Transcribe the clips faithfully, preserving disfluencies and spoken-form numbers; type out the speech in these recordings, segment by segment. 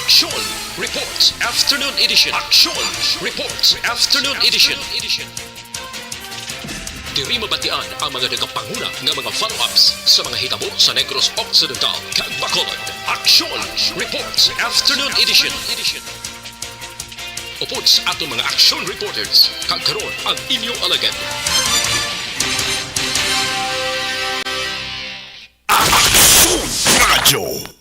Aksyon Reports Afternoon Edition. Aksyon Reports Afternoon Edition. Diri mabatian ang mga nagapanguna nga mga follow-ups sa mga hitabo sa Negros Occidental kag Bacolod. Aksyon Reports Afternoon Edition. Upod sa aton mga action reporters, kag karon ang inyo alagad. Aksyon Radyo.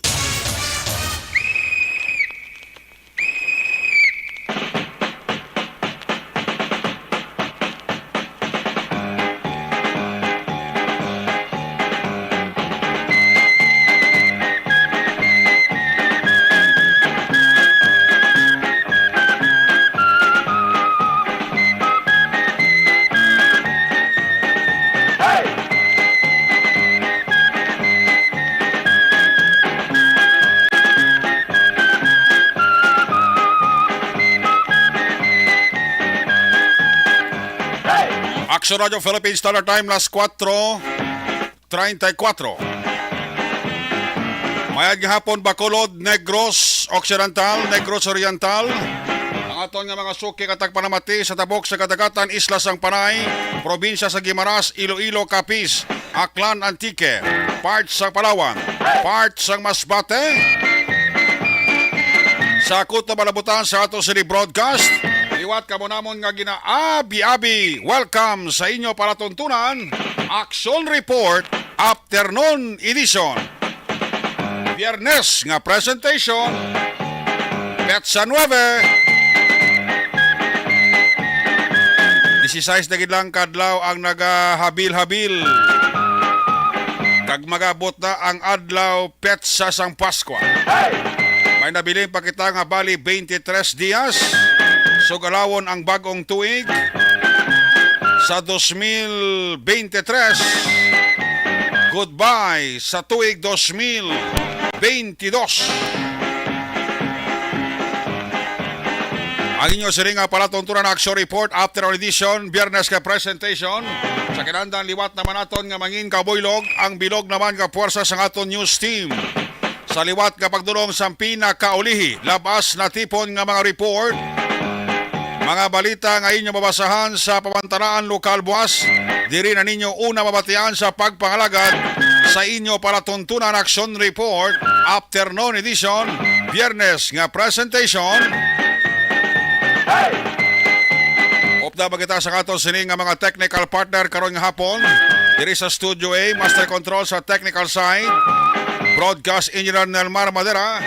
Aksyon Radyo Philippines, Standard Time, las kuwatro treinta y cuatro. Mayad nga hapon, Bacolod, Negros Occidental, Negros Oriental, ang aton nga mga suki kag tagpanamati sa tabok sa kadagatan, Isla sang Panay, probinsya sa Guimaras, Iloilo, Capiz, Aklan, Antique, part sa Palawan, part sang Masbate. Sa kutob nga palabutan sa ato sini broadcast, liwat kamo namon nga ginaabi-abi. Welcome sa inyo palatuntunan, Action Report Afternoon Edition. Biyernes nga presentation, petsa nuebe. Disisais na gid lang ka adlaw ang nagahabil-habil. Kag mag-abot na ang adlaw petsa sang Paskwa. May nabilin pa kita nga bali twenty-three dias. Sugalawon ang bag-ong tuig sa dos mil twenty-three. Goodbye sa tuig dos mil twenty-two. Ang inyo sini nga palatuntunan, Action Report Afternoon Edition, Biyernes nga presentation. Sa kinahanglan, liwat naman naton nga mangin kabuylog, ang bilog naman nga puwersa sang aton news team. Sa liwat nga pagdulong sang pinakaulihi, labas natipon nga mga report, mga balita nga inyo mabasahan sa pamantalaan lokal buwas, diri na ninyo una mabatian sa pagpangalagad sa inyo palatuntunan Action Report Afternoon Edition, Biyernes nga presentation. Upda ba kita sa aton sini nga mga technical partner karon nga hapon? Diri sa Studio A, Master Control sa technical side, Broadcast Engineer Nelmar Madera.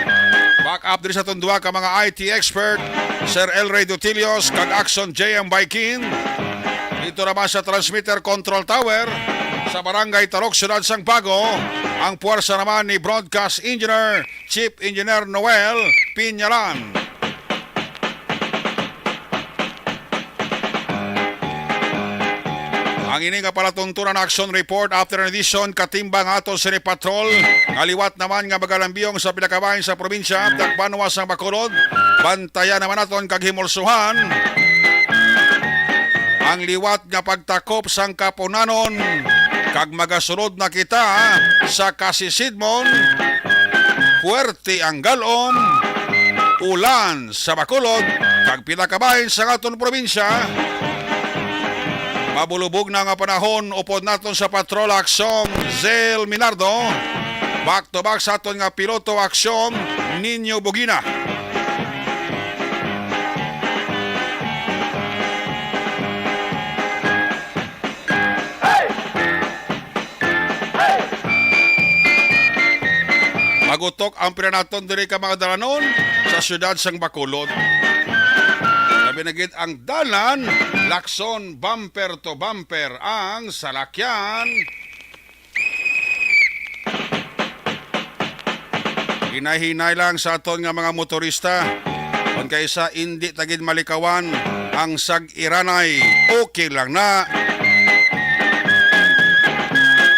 Back up diri sa aton duha ka mga I T expert, Sir El Rey Dutilios kag Axon J M Baikin. Dito naman sa Transmitter Control Tower sa Barangay Tarok, Siyudad sang Bago, ang puwersa naman ni Broadcast Engineer, Chief Engineer Noel Piñalan. Ang ini nga palatuntunan Action Report Afternoon Edition, katimbang ato sini patrol nga liwat naman nga magalambiyong sa pinakabahin sa probinsya, tagbanwa sang Bacolod. Bantayan naman naton kag himulsuhan ang liwat nga pagtakop sang kapunanon, kag magasulod na kita sa kasisidmon. Puwerte ang galom, ulan sa Bacolod kag pila ka bahin sa aton probinsya. Mabulubog na nga panahon upod naton sa Patrol Aksyon, Zel Minardo. Back to back sa aton nga piloto aksyon, Nino Bugina. Magutok ang pinanaton diri ka mga dalanon sa siyudad sang Bacolod. Labi na gid ang dalan, lakson bumper to bumper ang salakyan. Hinay-hinay lang sa aton nga mga motorista. Kon kaysa indi ta gid malikawan ang sag-iranay, okay lang na.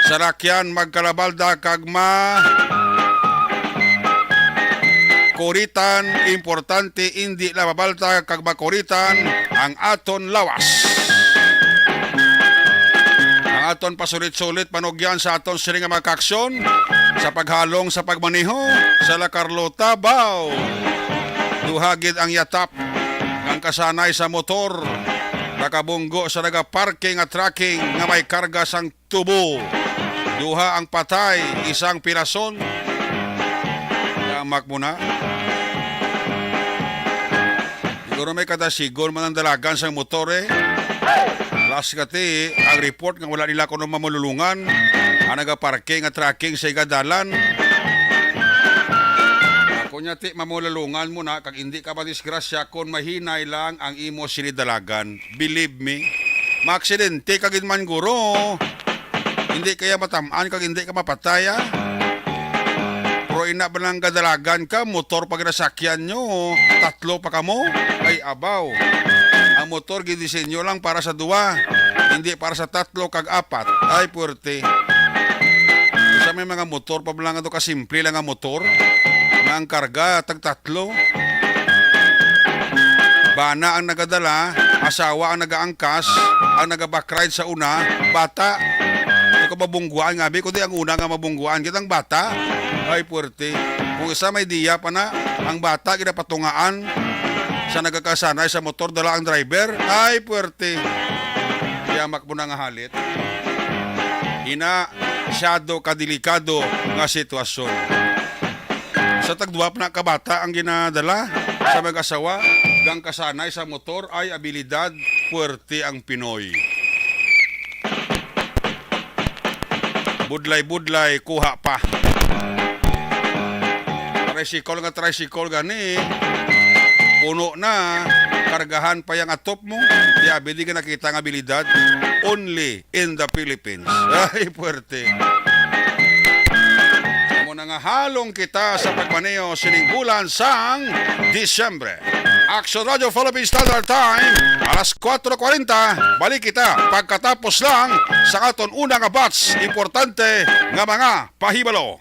Salakyan magkalabalda kag ma kuritan, importante indi la mabalta kag makuritan ang aton lawas. Ang aton pasulit-sulit panugyan sa aton sini nga mga kaaksyon sa paghalong sa pagmaneho sa La Carlota, Bao. Duha gid ang yatap nga kasanay sa motor nakabunggo sa nagaparke nga trucking nga may karga sang tubo. Duha ang patay, isang pirason. Yamak mo na. Siguro may kadasigon man ang dalagan sang motor, eh. Plus kati, ang report nga wala nila kuno mamululungan ang nagaparke nga trucking sa igadalan. Ako niya, ti, mamululungan mo na kag hindi ka madisgrasya kon mahinay lang ang imo sini dalagan. Believe me. Maaksidente ka gid man, guro. Hindi kaya matamaan kag hindi ka mapatay, ah. Pero ina ba lang gadalagan ka, motor pa ginasakyan nyo, tatlo pa kamo? Ay, abaw. Ang motor gidisenyo lang para sa duwa, hindi para sa tatlo kag apat. Ay, puwerte. Sa may mga motor pa lang, ato kasimple lang ang motor, nga ang karga, tagtatlo. Bana ang nagadala, asawa ang nagaangkas, ang nagabakride sa una, bata. Ikaw mabungguan nga, abi, kundi ang una nga mabungguan, kitang bata. Ay, puwerte. Kung isa may diya pa na, ang bata ginapatungaan sa nagakasanay sa motor, dala ang driver. Ay, puwerte. Yamak mo na nga halit. Ina, syado ka delikado nga sitwasyon. Sa tagduwa pa na ka bata ang ginadala sa mag-asawa, gang kasanay sa motor ay abilidad, puwerte ang Pinoy. Budlay-budlay, kuha pa. Tricycle nga tricycle gani, puno na, kargahan pa yang atop mo. Di abi di ka nakita nga abilidad. Only in the Philippines. Ay, puwerte. Amo na nga halong kita sa pagmaneho sining bulan sang Disyembre. Action Radio Philippine Standard Time, alas kuwatro kwarenta. Balik kita pagkatapos lang sa aton una nga batch. Importante nga mga pahibalo.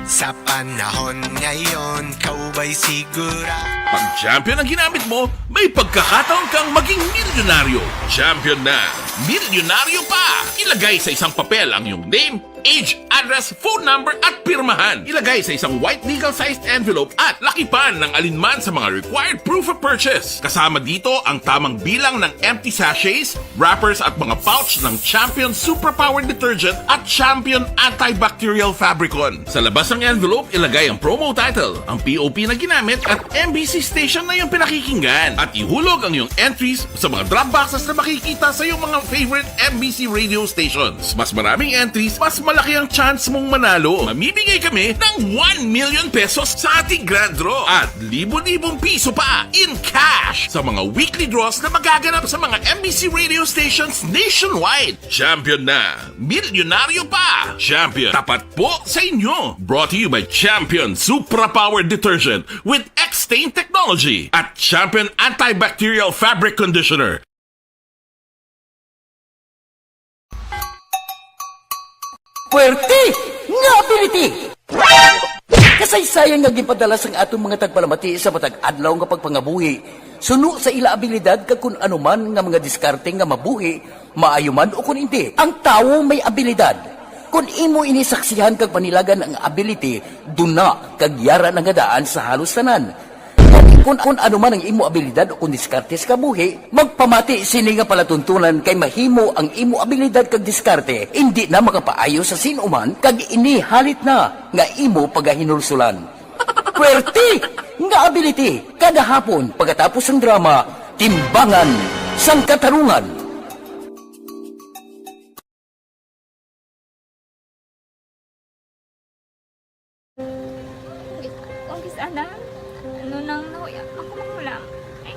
Sa panahon ngayon, kaubay sigura. Pag champion ang ginamit mo, may pagkakataon kang maging milyonaryo. Champion na, milyonaryo pa! Ilagay sa isang papel ang iyong name, age, address, phone number, at pirmahan. Ilagay sa isang white legal-sized envelope at lakipan ng alinman sa mga required proof of purchase. Kasama dito ang tamang bilang ng empty sachets, wrappers, at mga pouch ng Champion Superpower Detergent at Champion Antibacterial Fabricon. Sa labas ng envelope, ilagay ang promo title, ang P O P na ginamit, at M B C station na iyong pinakikinggan. At ihulog ang iyong entries sa mga drop boxes na makikita sa iyong mga favorite M B C radio stations. Mas maraming entries, mas malaki ang chance mong manalo. Mamimigay kami ng one million pesos sa ating grand draw at libo-libong piso pa in cash sa mga weekly draws na magaganap sa mga M B C radio stations nationwide. Champion na! Milyonaryo pa! Champion, tapat po sa inyo! Brought to you by Champion Supra Power Detergent with X-Stain Technology at Champion Antibacterial Fabric Conditioner. Puwerte nga ability! Kasaysayan nga ginpadala sang aton mga tagpalamati sa matag adlaw nga pagpangabuhi, suno sa ila abilidad kag kun ano man nga mga diskarte nga mabuhi, maayo man o kun indi. Ang tawo may abilidad. Kun imo ini saksihan kag panilagan ang ability, duna kag yara na nga daan sa halos tanan. Kun, kun ano man ang imo abilidad o kun diskarte sa kabuhi, magpamati sini nga palatuntunan kay mahimo ang imo abilidad kag diskarte indi na makapaayo sa sin-o man kag ini halit na nga imo pagahinulsulan. Puwerte nga ability kada hapon pagkatapos sang drama, Timbangan sang Katarungan. Kung kis-, kung kis-, ana, ano nang nahuya, ako mahulam. Ay,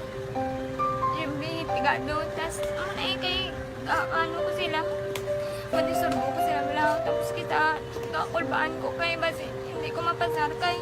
yung pigado, tas, ano na eh, kay, ah, ano ko sila, madisurbo ko sila, wala, tapos kita, kakulbaan ko kay, basi, hindi ko mapasar kay.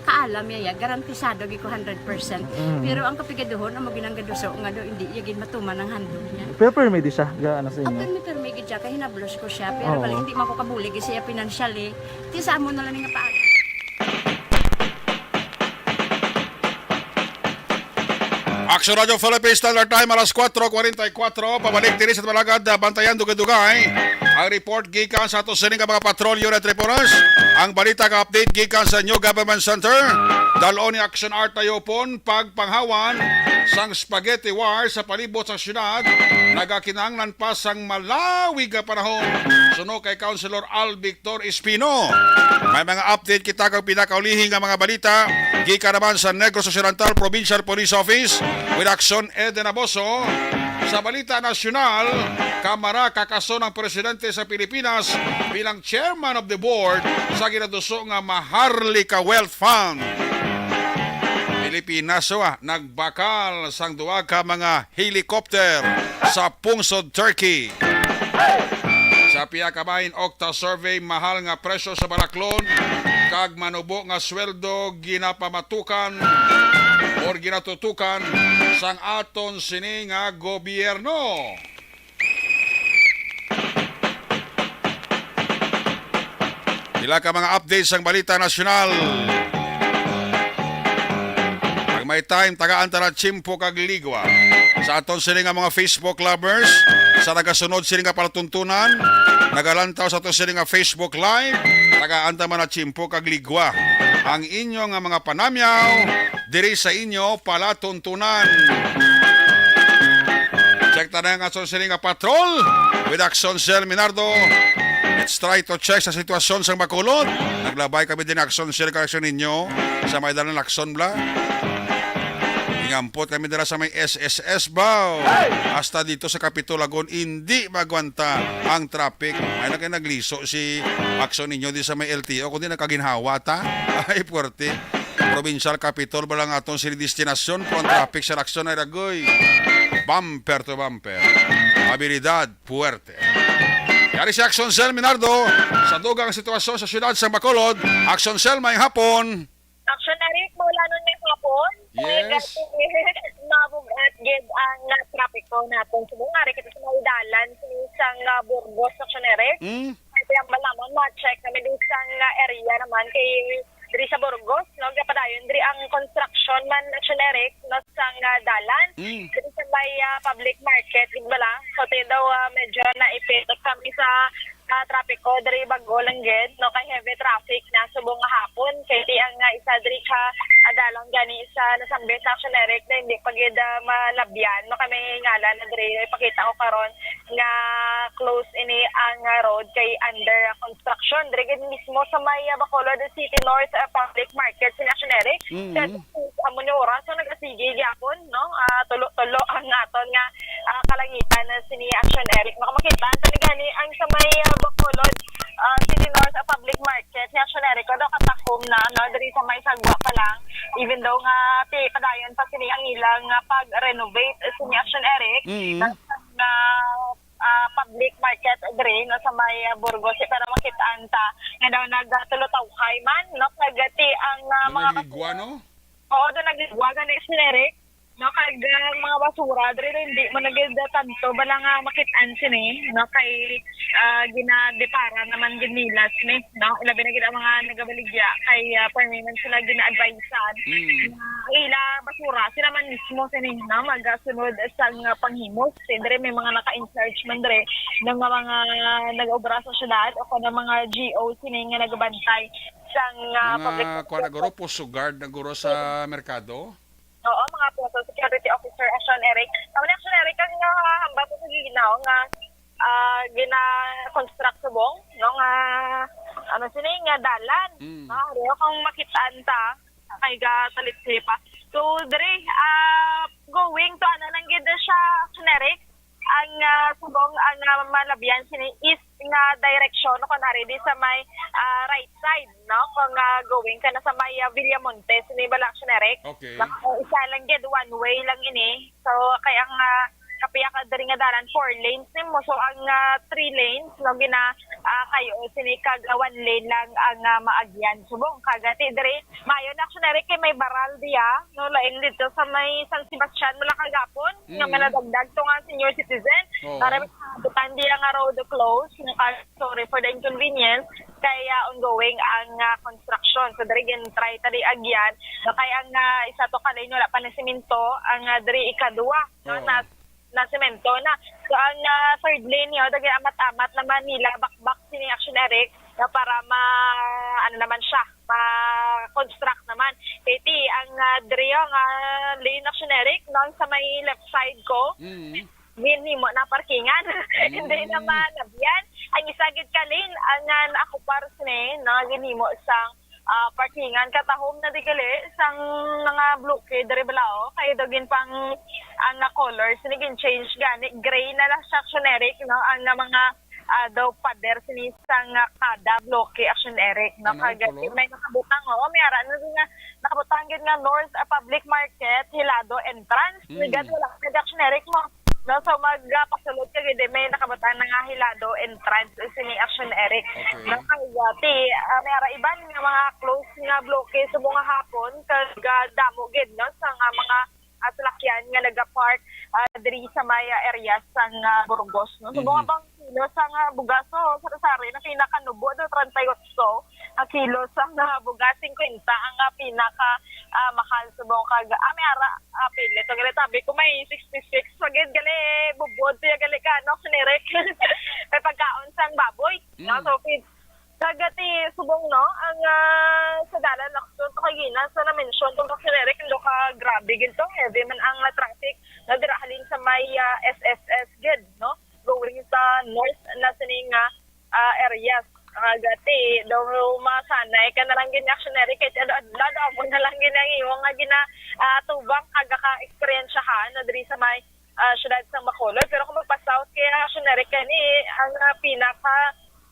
Kaalam niya, ya, garantisado gid ko hundred percent. Mm. Pero ang kapigaduhon, amo ginang gaduso nga do, hindi iya gid matuman ang handog niya. Pero permi di siya, ga-, ano sa inyo? Permi, permi gid siya, kay hinablos ko siya. Pero Oo. balik, hindi man ko kabulig siya financially. Ti sa amo na lang nga paaga. Action Radio Philippines, Standard Time, alas kuwatro kwarenta y kuwatro. Pabalik diri sa Malagad, ah, bantayan dugay-dugay ang report gikan sa ato sining nga mga patrol unit reporters. Ang balita ka update gikan sa New Government Center. Dal-on ni Action Art Tayopon, pagpanghawan sang spaghetti war sa palibot sa syudad, nagakinahanglan pa sang malawig nga panahon. Suno kay Councilor Al Victor Espino. May mga update kita kag pinakaulihi nga mga balita gikan naman sa Negros Occidental Provincial Police Office with Action Eden Aboso. Sa balita nasyonal, kamara kakaso ng presidente sa Pilipinas bilang chairman of the board sa ginaduso nga Maharlika Wealth Fund. Pilipinas, ah, nagbakal sang duha ka mga helicopter sa pungsod Turkey. Sa pihak ka bahin, Octa Survey, mahal nga presyo sa balaklon kag manubo nga sweldo ginapamatukan or ginatutukan sang aton sini nga gobyerno. Pila ka mga updates sang balita nasyonal. Pag may time, tagaan ta na tiyempo kag ligwa. Sa aton sini nga mga Facebook lovers, sa nagasunod sini nga palatuntunan, nagalantaw sa aton sini nga Facebook Live, tagaan ta man na tiyempo kag ligwa. Ang inyo nga mga panamyaw, diri sa inyo palatuntunan. Check ta na ang aton sini nga patrol with Action Cell Minardo. Let's try to check sa sitwasyon sang Bacolod. Naglabay kami din Action Cell, Action ninyo sa may dalan Action bla. Ingampot kami dira sa may S S S ba. Hasta dito sa Capitol Lagun, hindi magwanta ang traffic. May na kayo nagliso si Action ninyo di sa may L T O, kundi nagkaginhawa ta. Ay, puwerte. Provincial Capitol ba lang aton sini destinasyon, pero ang traffic sa Lacson ay dagoy. Bumper to bumper. Abilidad, puwerte. Yari si Action Cell Minardo, sa dugang sitwasyon sa siyudad sa Bacolod. Action Cell, may hapon. Action Eric, maulanon may hapon. Yes. Kay gati, mabugat gid ang, ah, trapiko naton. Subong nga, kita sa may dalan, sini sang, ah, Burgos, Action Eric. Mm. Kaya ang balaman, ma-check namin din sang, ah, area naman kay diri sa Burgos, no? Gapadayon diri ang construction man, Action Eric, no, sang, ah, dalan. Mm. Diri sa may, ah, public market, di ba lang? So, tayo daw, ah, medyo naipit kami sa, ah, trapiko diri, bag-o lang gid, no, kay heavy traffic na subong nga hapon. Kay di ang, ah, isa diri ka, ah, dalan gani sa nasambit sa Action Eric na hindi pa gid, ah, malabyan, no, kay may ngalan na diri, ipakita ko karon nga close ini ang, ah, road kay under, ah, construction. Diri gid mismo sa may, ah, Bacolod City North, ah, Public Market, sini Action Eric. Mm. Sa amo ni oras, so nagasigi gyapon, no? Ah, tulo-tulo ang aton nga, ah, kalangitan na sini Action Eric. Makamakita, ang tani gani ang sa may, ah, Bacolod, ah, City North, ah, Public Market, ni Action Eric, daw katahom na, no? Diri sa may sagwa pa lang, even though nga ti padayon pa sini ang ilang, ah, pag-renovate, eh, sini Action Eric, Mm. na, ah, public market diri, no, sa may, ah, Burgos, eh, pero makitaan ta nga daw nagatulutawhay man, no, kag ti ang, ah, mga Nagligwa, no? Oo, daw nagligwa gani, Action Eric, no, kag ang mga basura diri hindi mo na gid tanto bala nga makitaan sini, no, kay, ah, ginadepara naman gid nila sini, no, ilabi na gid ang mga nagabaligya kay, ah, permi man sila gina-advisean Mm. nga ang ila basura sila man mismo sini, no, magasunod sang, ah, panghimos. Kay diri may mga naka-in-charge man diri ng mga nag-obra sa syudad o kon ang mga G O sini nga nagabantay sang, ah, Mga public kuwan na guro, poso guard na guro sa merkado? Oo, mga poso security officer, Action Eric. Tama ni Action Eric, ang, ah, hambal ko sa Ginoo nga, ah, gina-construct subong, no, nga, ano, sini nga dalan. Mm. No, pero kung makitaan ta, kay ga talipsi pa. So, diri, ah, going to, ano lang gid siya, Action Eric, ang, ah, subong, ang, ah, malabyan sini east nga direction, no, kunwari di sa may, ah, right side, no, kung, ah, going ka na sa may, ah, Villamonte, sini bala, Action Eric. Okay. Naka-, isa lang gid, one way lang ini. So, kay ang, ah, kapila ka diri nga dalan, four lanes nimo. So, ang, ah, three lanes, no, gina, ah, kayo, sini kag, ah, one lane lang ang, ah, maagyan. Subong, kag, ah, ti diri, maayo na, actually, Eric, kay may baral diya, no, lain dito sa may San Sebastian, wala kagapon, nga Mm. manadagdag to nga senior citizen. Oo. Para may butan diya nga road close, nga, sorry for the inconvenience, kay, ah, ongoing ang, ah, construction. So, diri gin-try ta di agyan. So, kay ang, ah, isa to ka lane, wala pa na semento, ang, ah, diri ikaduha, no, Oo. na na semento na. So, ang, ah, third lane niyo, dagay amat-amat naman nila, bakbak sini, Action Eric, na para ma-, ano naman siya, ma-construct naman. Kay ti, ang, ah, diri nga lane, Action Eric, no, ang sa may left side ko, Mm. ginhimo na parkingan. Hindi na Mm. malabyan. Ang isa gid ka lane, ang, ah, naakupar sini, no, ginhimo sang, ah, parkingan. Katahom na di gali sang mga bloke diri bala, oh. Kay daw gin pang, ang, ah, colors ni gin-change gani. Gray na lang siya, Action Eric, no? Ang, ah, mga, ah, daw pader sini sang, ah, kada bloke, Action Eric, no? Ano, Kag color? May nakabutang, oh. May ara na din nga nakabutang gid nga North, ah, Public Market, Hilado entrance. Mm. Gad, wala ka, Action Eric, mo. No, so mag, ah, pasulod ka gid, may nakabutang na nga Hilado entrance sini, Action Eric. Okay. No, kay, ah, ti, ah, may ara iban nga mga close nga bloke subong nga hapon, kag, ah, damo gid, no, sa nga mga, ah, salakyan nga nagapark, ah, diri sa may, ah, area sang, ah, Burgos, no. Subong Mhm. nga bang kilo sang, ah, bugas, so, sari-sari na pinakanubo do, treinta y ocho. Ang kilo sang, ah, bugas, singkwenta ang, ah, pinaka, ah, mahal subong kag, ah, may ara, ah, pilit. So, gali, sabi ko, may sixty-six. So, gid, gali, bubod siya, gali ka, no, sinirek. May pagkaon sang baboy. No? Mm. So, pid-, kag ti subong, no, ang, ah, sa dalan, naksunod to kagina, sa na-mention, tong sinirek, ndo ka grabe, ginto, heavy man ang, ah, traffic. No, dira halin sa may, ah, S S S, gid, no? Going sa north na sining, ah, ah, areas. Ah, gati, daw masanay ka na lang gid nga, Action Eric, kay adlaw-adlaw daw mo na lang gid ang imo nga gina, ah, tubang kag ka-eksperyensyahan na diri sa may, ah, siyudad sang Bacolod. Pero kung magpa-south kay, Action Eric, kani ang, ah, pinaka,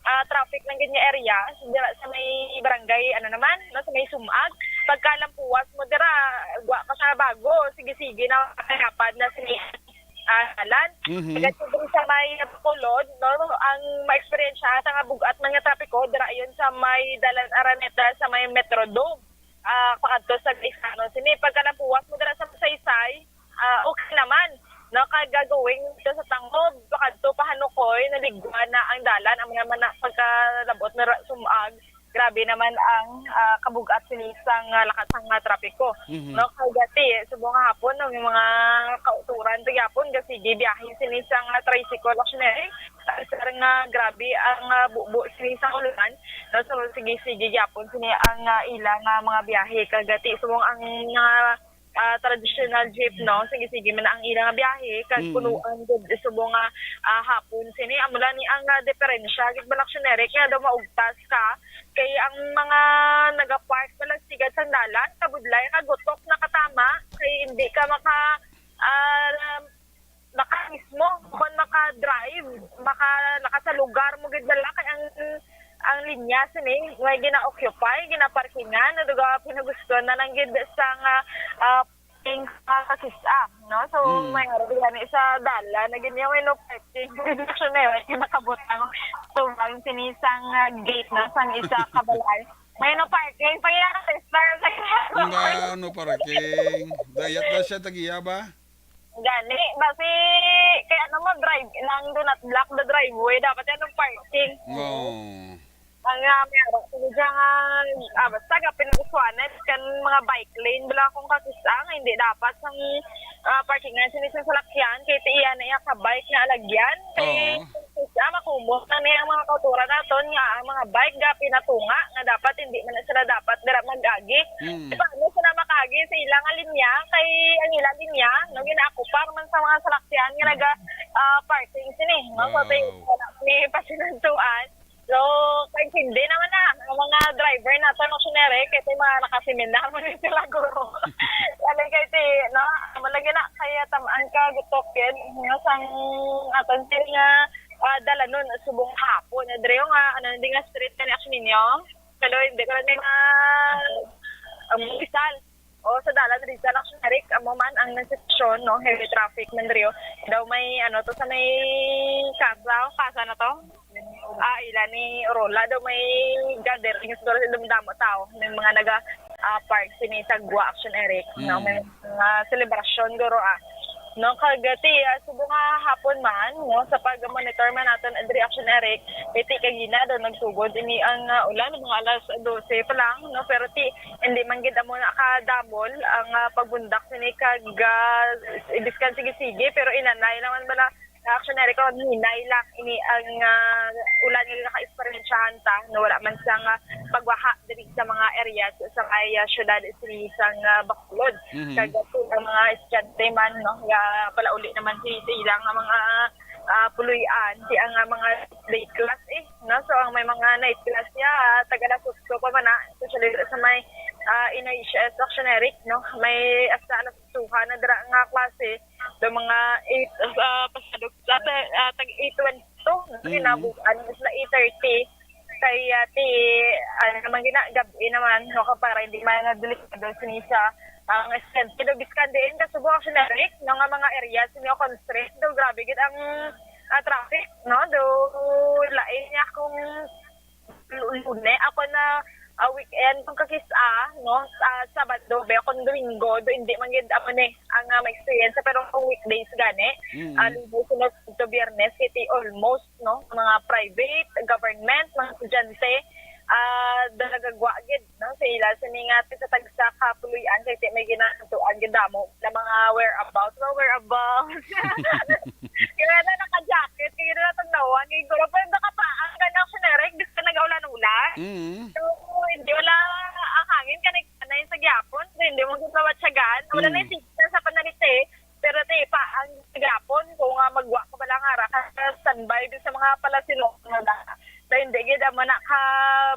ah, traffic lang gid nga area dira sa may barangay, ano naman, no, sa may Sumag. Pagkalampuwas mo dira, wa ka sa bago, sige-sige na, kapad na sini ah, dalan. Mhm. Kag diri sa may Bacolod, no, ang maeksperiensya sa nga bug-at man nga trapiko, dira yon sa may dalan Araneta, sa may Metrodome, ah, pakadto sa Gaisano. Sini, pagkalampuwas mo dira sa Saysay, ah, okay naman. No, kag going dito sa Tangob, pakadto pa Hanukoy, naligwa na ang dalan. Ang mga mana-, pagkalabot na ra-, Sumag, grabe naman ang, ah, kabug-at sini sang, ah, lakat sang, ah, trapiko. Mhm. No, kay gati, subong nga hapon, no, may mga kauturan pa gyapon, gasige biyahe sini sang, ah, tricycle, Action Eric. Sir, nga grabe ang, ah, bubo sini sang ulan, no, so sige-sige gyapon sini ang, ah, ila nga mga biyahe. Kay gati, subong ang, ah, ah, traditional jeep, no? Sige-sige man ang ila nga biyahe, kag Mm. punuan gid subong nga, ah, hapon sini. Amo lang ni ang, ah, diferensya gid, Action Eric, nga daw maugtas ka. Kay ang mga nagapark na lang sigad sang dalan, kabudlay, kagutok na katama, kay hindi ka maka, ah, maka mismo, kon maka-drive, maka, naka sa lugar mo gid bala, kay ang, ang linya sini, may gina-occupy, ginaparkingan, na duga pinagusto na lang gid sang, ah, ah, parking sa kakis-a, no? So, Mm. may araw gani sa dalan, na gid niya, may no parking. Action na yun, may nakabutang tubang sini sang, ah, gate na, sang isa ka balay. May no parking, pag-iarista, Nga, no parking. Dayat na siya, tagiya ba? Gani, basi, kay ano mo, drive, nang do not block the driveway, dapat yan ang parking. Oo. Ang, ah, may ara, sige siya nga, ah, basta ka pinagustuhan, eh, kan mga bike lane, bala akong kakis-a, nga hindi dapat sang, ah, parkingan sini sa salakyan, kay ti iya na iya ka bike nga alagyan, kay Oo. Ah, makumot na niya ang mga kauturan naton nga ang mga bike ga pinatunga nga dapat hindi man na sila dapat dira mag-agi. Mm. Paano sila makaagi sa ilang linya? Kay ang ilang linya, no, ginaakupar man sa mga salakyan nga naga, ah, parking sini, no? So, Wow. Wala ni pasinantuan. So, kay hindi naman na ang mga driver naton, Action Eric, kay mga nakaseminar mo ni sila, guro. Kaya kay ti, no? Malagi na, kaya tamaan ka, gutok yan. Nga sang aton sila nga ah, dalanon subong hapon. Adre nga, ano, hindi nga street na ni Action ninyo. Pero hindi ko lang nga, um, isal. O, sa dalan, Rizal, actually, Eric, amo man ang sitwasyon, no? Heavy traffic man diri, oh. Daw may, ano to, sa may Casa, Casa na to? Ah, ila ni Orola, daw may gathering, siguro, sa damo tao. May mga naga, ah, park sini sa Gua, actually, Eric, no? Mm. May mga selebrasyon, guro, ah. No, kag, ah, ti, ah, subong nga hapon man, no, sa pag-monitor man naton diri, actually, Eric, iti kagina daw nagsugod ini ang, ah, ulan, mga alas dose pa lang, no, pero ti, hindi man gid amo na kadamol ang, ah, pagbundak sini kag, ah, biskan sige-sige, pero inanay naman bala, actually, Eric, hinay lang ini ang, ah, ulan nga gaka-eksperyensyahan ta, no, wala man sang, ah, pagwaha diri sa mga areas sa may, ah, syudad sini sang, ah, Bacolod. Mhm. Kag ang mga estudyante man, no, nga palauli naman si, sa ilang mga, ah, puloy-an, si ang, ah, mga day class, eh, no? So, ang may mga night class niya, ah, taga alas otso pa man na, especially sa may, ah, N H S Auctionery, no? May hasta alas otso na dira nga klase, do mga eight, ah, pasado, ah, ta-, ah, tag eight twenty-two, no? Mm. Kinabugan, sila eight thirty. Kay, ah, ti, ano naman gina, gabi naman, no, ka para hindi man na delikado sini sa, ah, ang estudyante. Do biskan diin ka subong, actually, Eric, no, nga mga area sini o constrict, do grabe gid ang, ah, traffic, no, do lain niya kung lu-, Lune, ako na, ah, weekend, kung kakis-a, no, ah, Sabado, be, kung Domingo, do hindi man gid, amo ni, ang, ah, ma-experience, pero kung weekdays gani, Mm. ah, Lunes, Sunod to Biyernes, iti almost, no, mga private, government, mga estudyante, ah, nagagwa gid, no, sa ila sini nga tagsa-tagsa ka puloy-an kay ti may ginaantuan gid damo na mga whereabouts, mga whereabouts. Kaya na naka-jacket, kaya na natagnawan, kaya ko lang, pero nakapaang ka na, actually, Eric, di ka nag-ulan-ulan. Mm. So, hindi wala ang hangin, kanay-kanay sa gyapon, so hindi mo gid mabatyagan. Wala na Mm. yung signal sa Panalite, pero ti pa ang gapon, kung, ah, magwa ka pala nga ra, ka standby din sa mga palasinon nga da. So, hindi gid amo na ka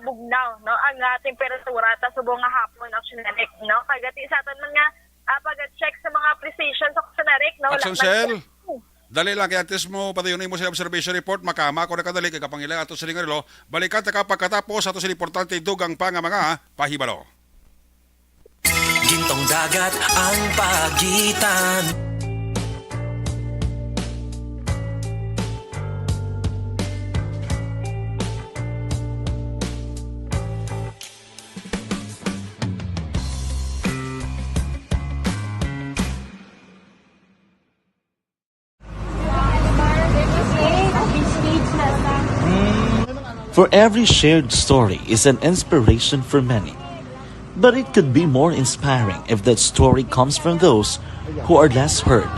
bugnaw, no, ang, ah, temperatura ta subong nga hapon, actually, Eric, no? Kagati sa aton man nga, ah, pag-check sa mga precision sa Kusinarek, no? Wala Action man Cell. Dali lang, kay antes mo padayon mo sa observation report, makama ako na kadali, kay kapangila ato sa lingarilo. Balikan ta ka pagkatapos ato sa importante dugang pa nga mga pahibalo. Gintong dagat ang pagitan. For every shared story is an inspiration for many. But it could be more inspiring if that story comes from those who are less heard.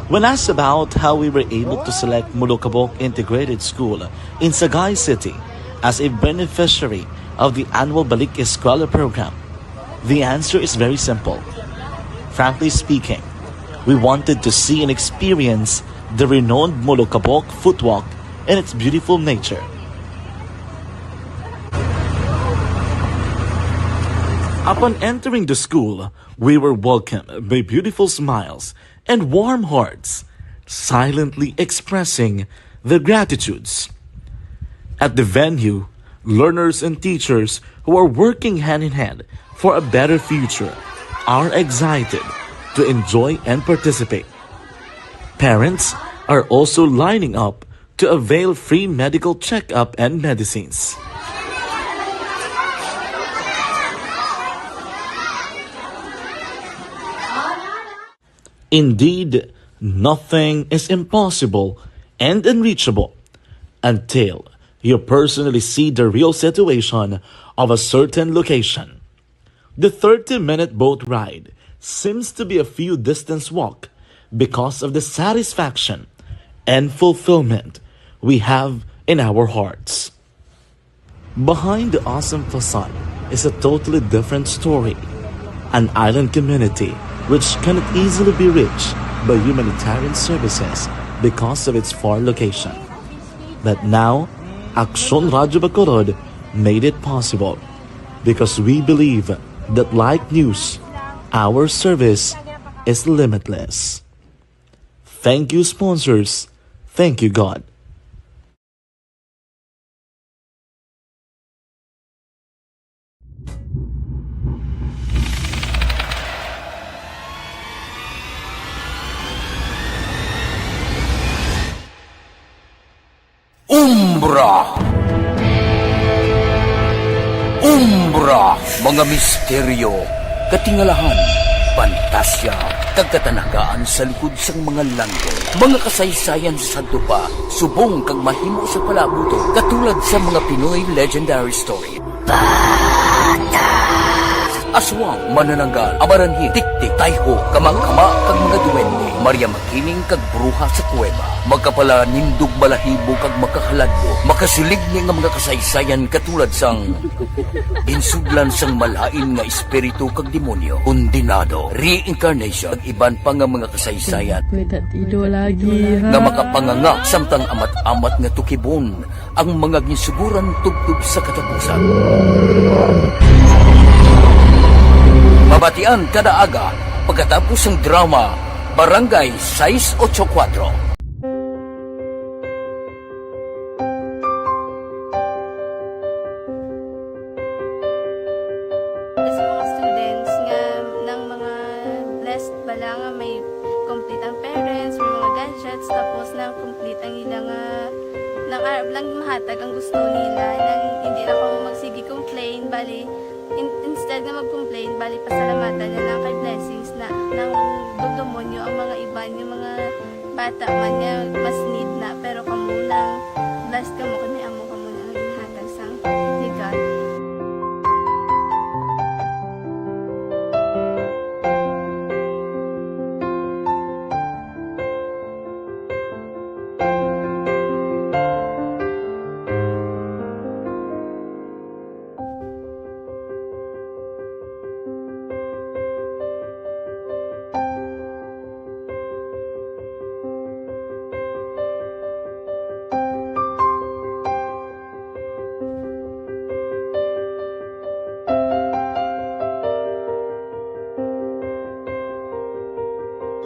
When asked about how we were able to select Molokabok Integrated School in Sagay City as a beneficiary of the annual Balik Eskwela program, the answer is very simple. Frankly speaking, we wanted to see and experience the renowned Molokabok footwalk and its beautiful nature. Upon entering the school, we were welcomed by beautiful smiles and warm hearts, silently expressing their gratitudes. At the venue, learners and teachers who are working hand in hand for a better future are excited to enjoy and participate. Parents are also lining up to avail free medical checkup and medicines. Indeed, nothing is impossible and unreachable until you personally see the real situation of a certain location. The thirty-minute boat ride seems to be a few distance walk because of the satisfaction and fulfillment we have in our hearts. Behind the awesome facade is a totally different story. An island community which cannot easily be reached by humanitarian services because of its far location. But now, Aksyon Radyo Bacolod made it possible because we believe that like news, our service is limitless. Thank you, sponsors. Thank you, God. Umbra. Umbra, mga misteryo, katingalahan, pantasya, kag katanagaan sa likod sang mga langit. Mga kasaysayan sa sadto pa, subong kag mahimo sa palaabuton, katulad sa mga Pinoy legendary story. Aswang, manananggal, amaranhi, tiktik, tayho, kama-kama, kag mga duwende, Maria Makiling, kag bruha sa kuweba, magkapala, nindog, balahibo, kag makahaladlo, makasilig ni nga mga kasaysayan katulad sang ginsudlan sang malain nga espiritu kag demonyo, kondenado, reincarnation, kag iban pa nga mga kasaysayan May tatido lagi, ha? nga makapanganga samtang amat-amat nga tukibon ang mga ginsuguran tubtob sa katapusan. Mabatian kada aga pagkatapos sang drama Barangay sais ocho kuwatro. Sa mga students nga nang mga blessed bala nga may complete ang parents, may mga gadgets, tapos na complete ang ila nga, nang arab lang mahatag ang gusto nila, nang hindi na kamo magsige complain, bali, in-, instead nga mag-complain, bali, pasalamatan na lang kay blessings na, nang dugdumon nyo ang mga iban, yung mga bata man nga mas need na, pero kamo lang, blessed kamo, kami amo kamo na ang ginhatag sang ni God.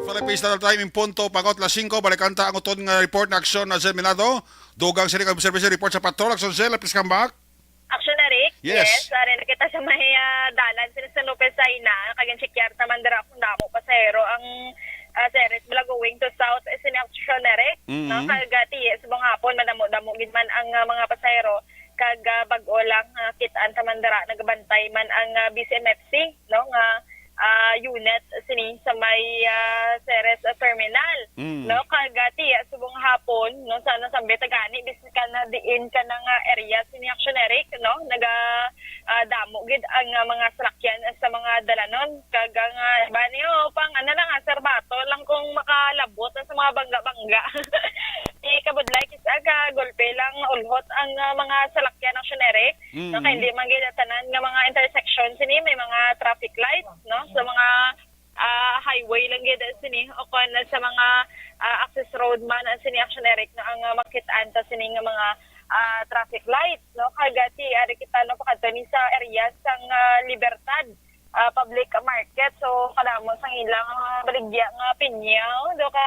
Philippine Standard Time in punto, pangot las singko, balikan ta ang uton nga report na aksyon na Zerminado. Dugang sini kag serbisyo report sa patrol, aksyon Zel, lapis kambak. Action na, Rick? Yes. Yes, ari na kita sa may, ah, dalan sila sa San Lope Saina, kag ang check-yard naman dira kung damo pasahero ang, ah, series mula going to south, eh, sini Action na, Rick? Mm-hmm. No, kag, ah, tiis, subong hapon, madamo-damo gid man ang, ah, mga pasahero, kag, ah, bag-o lang, ah, kit-an ta man dira, nagabantay man ang, ah, B C M F C, no, nga ah, unit sini sa may, ah, Ceres, ah, terminal, Mm. no? Kag, ah, tiya subong hapon, no, sa nasambit gani, biskan na diin ka na nga area sini Action Eric, no? Naga, ah, damo gid ang, ah, mga salakyan sa mga dalanon. Kag ang, ah, iba niyo, pang ano lang, ah, serbato lang kung makalabot na sa mga bangga-bangga. Di kabudlay, kis-, ah, ka golpe lang ulhot ang, ah, mga salakyan Action Eric. Mm. No, kay hindi man gid tanan nga mga intersection sini may mga traffic lights, no? Sa mga, ah, highway lang gid sini o kon sa mga, ah, access road man sini Action Eric, no, ang, ah, makit-an ta sini nga mga, ah, traffic lights, no? Kag, ah, ti ari kita, no, pakadto ni sa area sang, ah, Libertad, ah, public market. So, kadamo sang ilang, ah, baligya nga pinya. Do ka,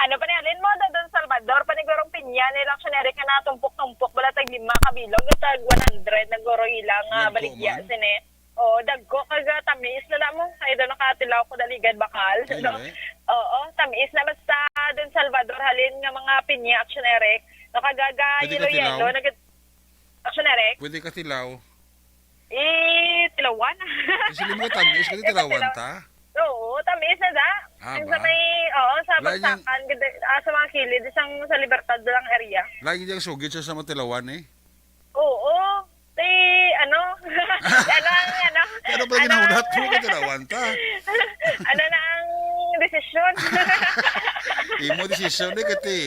ano pa ni, alin mo, do, Don Salvador, panigurong pinya nila, Action Eric, nga natumpok-tumpok, bala tag lima ka bilog, tag one hundred, naguro ilang, ah, Dagko baligya man. Sini. Oo, dagko, kag, ah, tamis na damo. Ay, do nakatilaw ko, daligad bakal. Ay, no? Oo, tamis na basta Don Salvador, halin nga mga pinya, Action Eric. Nakagaga, Pwede ka yelo-yelo, tilaw? nag-, Action Eric? Pwede ka tilaw? Eh, tilawan. Eh, sila mo tamis, kasi Ito tilawan tilaw. Ta? Oo, tamis na da. Ah, Ang sa ba? may, oo, sa Lain yang bagsakan, gid-, ah, sa mga kilid, isang sa Libertad lang area. Lagi diyang sugid siya sa mga tilawan eh. Oo. Eh, ano? Ano ang, ano? Pero pala Ano ginahulat ang mo, kay tilawan ta. Ano na ang desisyon? Imo desisyon eh, kati,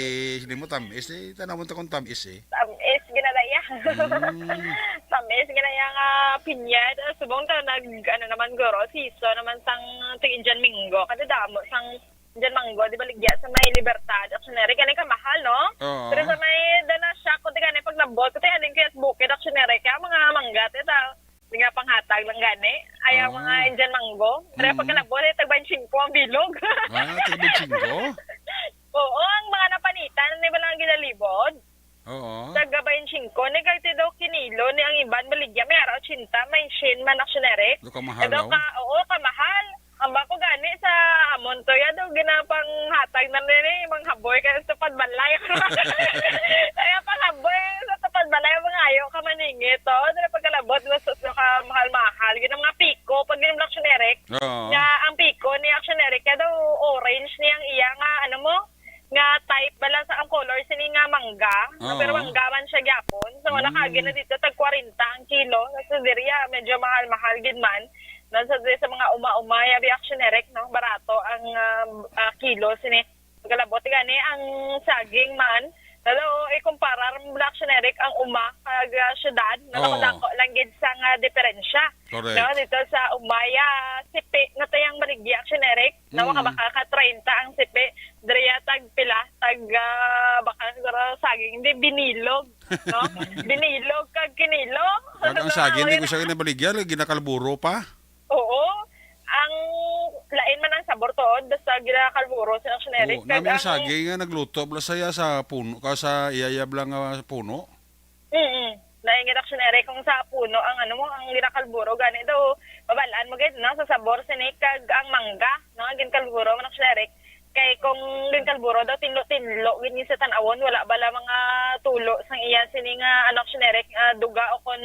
hindi mo tamis eh. Tanawon ta kung tamis eh. Tamis, ginadaya. Mm. Tamis, ginaya nga pinya. Subong ta nag, ano naman, guro, siso naman sang tig Indian mango. Kada damo sang Indian mango, di baligya sa may Libertad. Actually, nari galing kamahal, no? Oo. Pero sa may, doon na siya, kung di gani paglabot, kung di galing kaya sa bukid, actually, nari kaya mga mangga, tita. Di nga panghatag lang gani. Ay, ang Oo. mga Indian mango. Pero Mm. pag kalabot, ay tag baynte singko ang bilog. Ah, tag baynte singko? Oo, ang mga napanitan, di ba lang ginalibod? Oo. Taga baynte singko, ni kay ti daw kinilo, ni ang iban baligya, may ara ochenta, may syen man aksyon ere. Do ka mahal, Daw oh. ka, oo, kamahal. Ang bako gani sa amon to, ya daw ginapanghatag na nini, mga haboy, kaya sa padbalay. Kaya pang haboy, nga, ano mo, nga type bala sa ang color sini nga mangga, no? Oo. Pero mangga man siya gyapon. So, wala ka Mm. gina dito tag kwarenta ang kilo. So, diri, ah, medyo mahal-mahal gid man. No? So, diri sa mga uma-uma, yabi aksyoneric, no? Barato ang, ah, ah, kilo sini. Pagkalabot gani ang saging man. Lalo, ikumparar mo bala aksyoneric ang uma kag, ah, syudad, no? Oo. Dako lang gid sa nga diferensya. Correct. No? Dito sa uma, ya, sipi na tayang baligya aksyoneric. Na Mm. makabakal ka treinta ang sipi, diriya tag pila, tag, ah, bakal siguro saging, hindi, binilog, no? Binilog kag kinilo. Kag ang saging, di ko siya ginabaligya, ginakalburo pa. Oo. Ang lain man ang sabor tuod, basta ginakalburo sa aksyoneric. Oo, kag nami ang ang saging nga nagluto, bala saya sa puno, ka sa iyayab lang nga puno. Mm. Naingon aksyoneric kung sa puno ang ano mo, ang ginakalburo gani daw, mabalaan mo gid, no, sa sabor sini kag ang mangga, no, ang ginkalburo man aksyoneric. Kay kung ginkalburo daw, tinlo-tinlo gid ni sa tan-awon, wala bala mga tulo sang iya sini nga, ano, aksyoneric, ah, duga o kon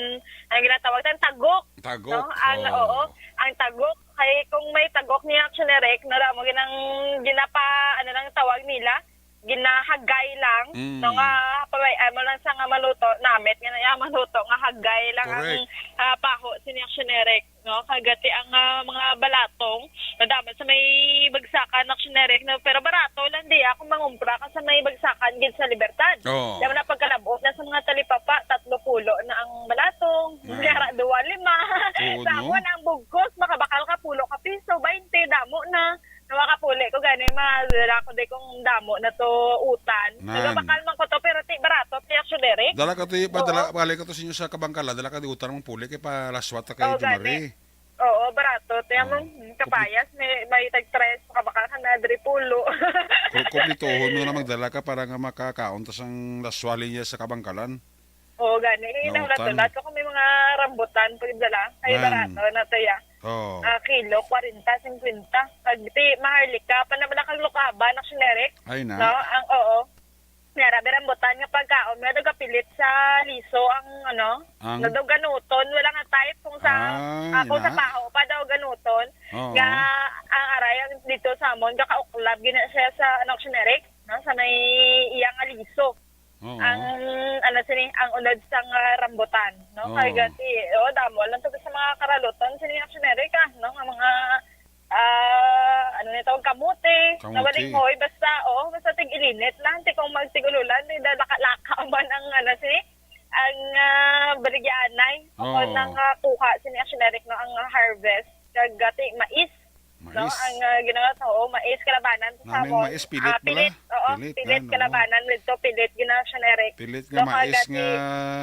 ang ginatawag tan tagok, Tagok, no? Ang, oo. Oo, ang tagok, kay kung may tagok niya aksyoneric, nara mo ginang ginapa, ano nang tawag nila, ginahagay lang, Mm. no, nga pabay-an mo lang sa nga maluto, namit nga na iya maluto, nga hagay lang ang, Correct. ah, paho sini aksyoneric, no? Kagati ang, ah, mga balatong, nadama sa may bagsakan aksyoneric, no? Pero barato lang di, ah, kung mangumpra ka sa may bagsakan gid sa Libertad. Oo. Di man na pagkalabot na sa mga talipapa, tatlo pulo na ang balatong, Man. Yara, duwa, lima. Oo, Sa no? amon, ang bugkos, makabakal ka pulo ka piso, baynte, damo na. Nga makapuli ko gani, madala ko di kung damo na to utan. Nan. Nagabakal man ko to, pero ti barato, ti aksyoneric. Dala ka to, i-, Oo. padala, balik ka to sa inyo sa Kabangkalan, dala ka di utan mong puli, kay palaswat ta kay Oo, Jumari. gani. Oo, barato. Ti among Kompli- kapayas, may, may tag tres, makabakal ka na, diri pulo. Ku-, kumplituhon mo na magdala ka para nga makakaon ta sang laswali niya sa Kabangkalan. Oo, gani. Kaya Nautan. nahulat-hulat ko kung may mga rambutan pa gid dala. Ay, Man. barato na to, ya. Oo. Ah, kilo, kwarenta, singkwenta. Pag ti maharlika, pa naman ang kaglukaban, aksyoneric. Ay, na. No? Ang, oo. May rambutan nga pagkaon, may nagapilit sa liso ang, ano, Ang? nado ganuton, wala nga type kung sa, Ay, ah, kung sa na. paho pa daw ganuton. Oo. Nga, ang aray, ang dito sa amon, gakauklab, gina siya sa, ano, aksyoneric, no? Sa may iyang aliso. Oo. Ang, ano, sini, ang unod sang, ah, rambutan, no? Oo. Kay gati, oh, damo lang to sa mga karalutan, sini, aksyoneric, ah, no? Ang mga, ah, ano nito, kamote, Kamote. nabalinghoy, basta, oh, basta tig-ilinit lang, ti kung magtig-ululan, ti dalaka-laka man ang, ano, sini, ang, ah, baligyaanay, o Oo. kung nang, ah, kuha, sini, aksyoneric, no? Ang, ah, harvest, kag gati, mais, no? Mais. Ang, ah, ginawa to, oh, mais, kalabanan, Naming samon. mais, pilit Ah, bala? pilit, oo, Pilit, pilit, yan, oo. kalabanan, dito, pilit, ginawa siya na, Eric. Pilit So, nga mais kagati nga,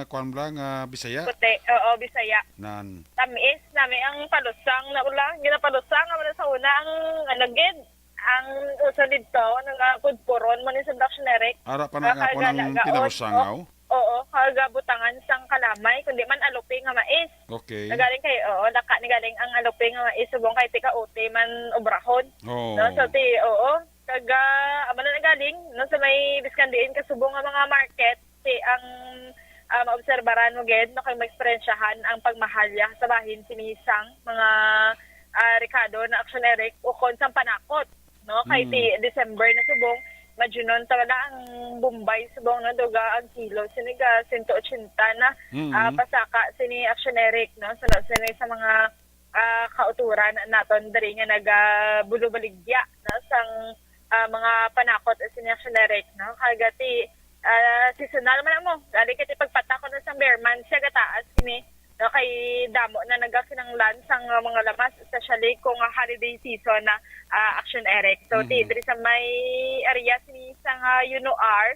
kuwan bala, nga Bisaya? Puti, oo, Bisaya. Nan. Tamis, nami ang palusang na ula, ginapalusang, ang sa una, ang, ano, gid, ang uso dito, nagakudpuron mo ni sa Dax, Eric. Ara pa na Ang nga ako ng kagalaga, pinalusangaw? oo. Oo, kagabutangan sang kalamay, kundi man alupi nga mais. Okay. Nagaling kay, oo, daka ni galing ang alupi nga mais, subong kay tika uti man obrahon. Oo. No? So, ti, oo. Kaga, amo na nagaling, no, sa may biskan diin ka subong nga mga market, ti ang, ah, maobserbaran mo gid, no, kay maeksperiensyahan ang pagmahalya sa bahin sini sang mga, ah, rekado na aksyon, Eric, ukon sang panakot. No? Kay Mm. ti December na subong, majunon talaga ang Bombay subong, no? Duga ang kilo, sini ga sento ochenta na, Mm. ah, pasaka sini aksyon, Eric, no? Sunod sini sa mga, ah, kauturan naton diri nga nagabulubaligya, no? Sang, ah, mga panakot sini aksyon, Eric, no? Kagati, ah, seasonal man mo. Gali kay ti pagpatak ko na sa Bearman, siya gataas kini. No, kay damo na nagakinanglan sang, ah, mga lamas, especially kung, ah, holiday season na, ah, action, Eric. So, ti Mhm. diri sa may area sini sa nga Yuno R,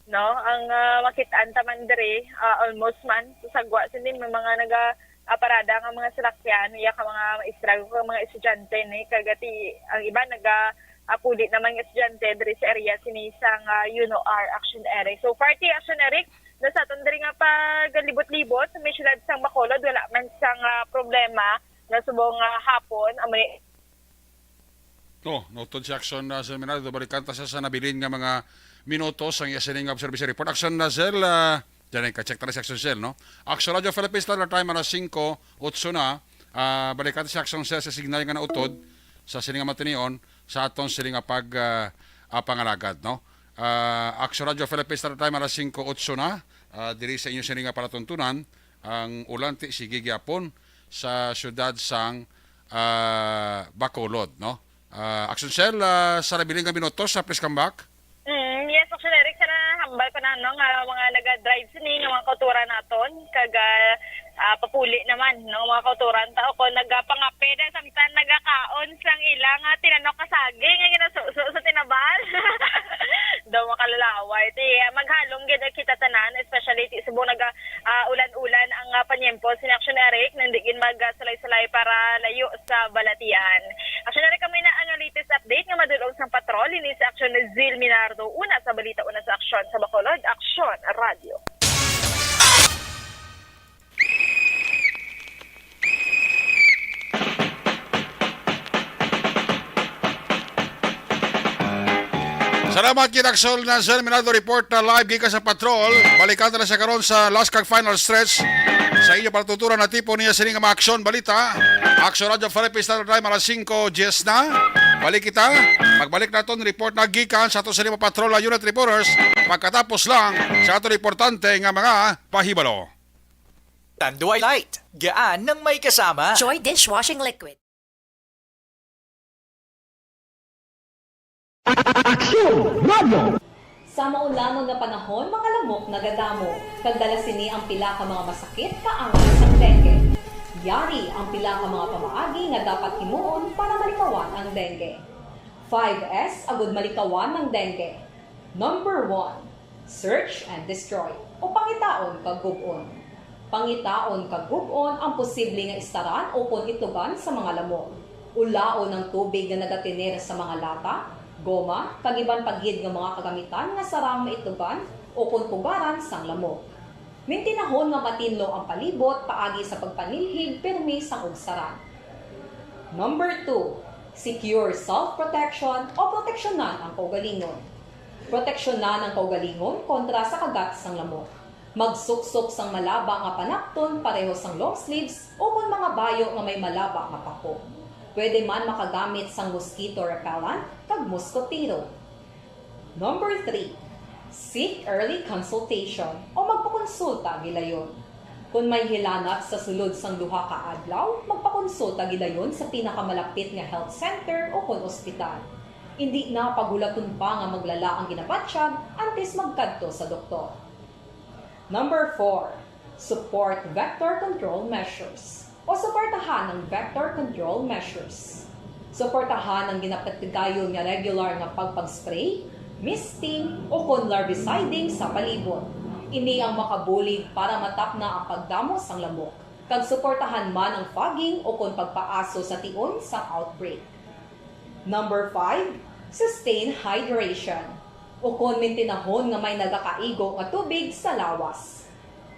no, ang, ah, makit-an ta man diri, ah, almost man sa sagwa sini may mga naga, ah, parada nga mga salakyan, iya ka mga maestra, ka mga estudyante ni, kagati ang iba naga, ah, puli naman nga estudyante diri sa area sini sa nga Yuno R action, Eric. So, party action, Eric, na sa aton diri nga pagalibot-libot sa may siyudad sang Bacolod, wala man sang, ah, problema na subong nga hapon. Amo ni Oh, noted si Action, ah, Sir Menardo. Balikan ta sa, sa nabilin nga mga minuto sang iya sining observation report. Action, ah, Sir, ah, dyan ay ka-check tala si Action Sir, no? Action Radio Philippines, Standard Time, alas singko, otso na. Ah, balikan ta si Action Sir sa signal nga nautod sa sining nga matinion sa aton sining nga pag, ah, ah, pangalagad, no? Ah, Action Radio Philippines Standard Time, alas singko otso na. Ah, diri sa inyo sini nga palatuntunan, ang ulan ti sige gyapon sa siyudad sang, ah, Bacolod, no? Ah, Action Cell, ah, sa nabilin nga minutos, ah, please come back. Mm, yes, Action Eric, sa nahambal ko na, no, nga mga naga-drive sini nga mga kauturan naton, kag, ah, ah, papuli naman, no, mga kauturan, tao ko nagapangape na samtang nagakaon sang ilang, ah, tinanok ka saging nga ginasuso sa tinaban. Daw makalalaway. Ti, ah, maghalong gid kita tanan, especially ti subong naga, ah, ulan-ulan ang, ah, panyempo. Sini Action Eric, nang di gid magsulay-sulay para layo sa balatian. Action Eric, kami na ang latest update nga madulong sang patrol. Ini sa Action ni Zil Minardo. Una sa balita, una sa aksyon sa Bacolod, Action Radio. Salamat, Kid Axel Nazar Minardo, report na live gikan sa patrol. Balikan ta na siya karon sa last kag final stretch sa inyo patuturan na tipo niya sining mga aksyon balita. Aksyon Radyo Philippines Standard Time, alas singko diyes na. Balik kita. Magbalik naton report na gikan sa ato sa lima patrol na unit reporters pagkatapos lang sa aton importante nga mga pahibalo. Tanduay Light. Gaan nang may kasama. Joy Dishwashing Liquid. Aksyon Radio. Sa maulangon nga panahon, mga lamok nagadamo, kag dala sini ang pila ka mga masakit kaangay sang dengue. Yari ang pila ka mga pamaagi nga dapat himuon para malikawan ang dengue. Five S agud malikawan ang dengue. Number one, search and destroy, o pangitaon kag gub-on. Pangitaon kag gub-on ang posible nga istaran ukon itlugan sa mga lamok. Ulaon ang tubig nga nagatiner sa mga lata, goma, kag iban pa gid nga mga kagamitan nga sarang maitlugan ukon pugaran sang lamok. Mintinahon nga matinlo ang palibot paagi sa pagpanilhig pirmi sang ugsaran. Number two, secure self-protection o proteksyonan ang kaugalingon. Proteksyonan ang kaugalingon kontra sa kagat sang lamok. Magsuksok sang malaba nga panapton pareho sang long sleeves ukon mga bayo nga may malaba nga pako. Pwede man makagamit sang mosquito repellent kag mosquitero. Number three, seek early consultation o magpakonsulta gilayon. Kon may hilanat sa sulod sang duha ka adlaw, magpakonsulta gilayon sa pinakamalapit nga health center ukon ospital. Indi na paghulaton pa nga maglala ang ginabatyag antes magkadto sa doktor. Number four, support vector control measures o suportahan ang vector control measures. Suportahan ang ginapatigayon nga regular nga pagpag-spray, misting, ukon larviciding sa palibot. Ini ang makabulig para matapna ang pagdamo sang lamok, kag suportahan man ang fogging ukon pagpaaso sa tion sang outbreak. Number five, sustain hydration, ukon mintinahon nga may nagakaigo nga tubig sa lawas.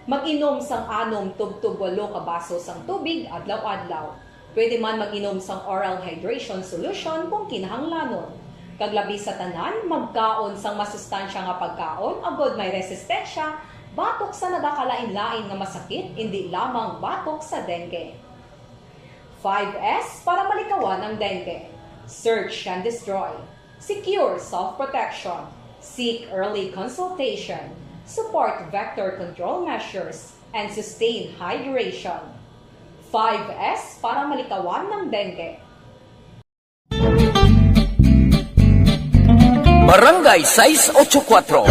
Mag-inom sang anom tubtob walo ka baso sang tubig adlaw-adlaw. Pwede man mag-inom sang oral hydration solution kung kinahanglanon. Kag labi sa tanan, magkaon sang masustansya nga pagkaon agod may resistensya batok sa nagakalain-lain nga masakit, indi lamang batok sa dengue. Five S para malikawan ang dengue. Search and destroy. Secure self-protection. Seek early consultation. Support vector control measures. And sustain hydration. Five S para malikawan ang dengue. Barangay sais ocho kuwatro.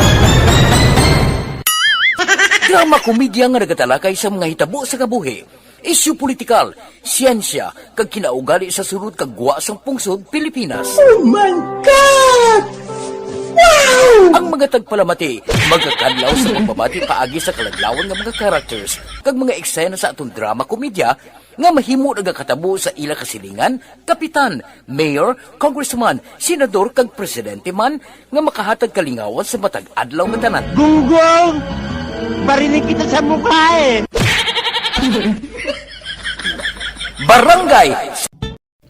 Drama komedya nga nagatalakay sa mga hitabo sa kabuhi, isyu politikal, siyensya, kag kinaugali sa sulod kag gwa sang pungsod Pilipinas. Oh my God! Wow! Ang mga tagpalamati magakadlaw sa pagbabati paagi sa kaladlawan nga mga characters kag mga eksena sa aton drama komedya nga mahimo nagakatabo sa ila kasilingan, kapitan, mayor, congressman, senador, kag presidente man nga makahatag kalingawan sa matag adlaw nga tanan. Gunggong! Barinig kita sa mukha eh! Barangay.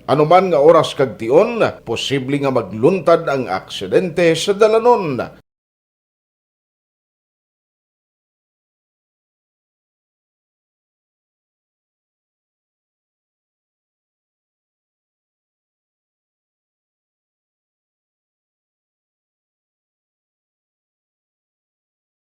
Anuman nga oras kag tion, posible nga magluntad ang aksidente sa dalanon.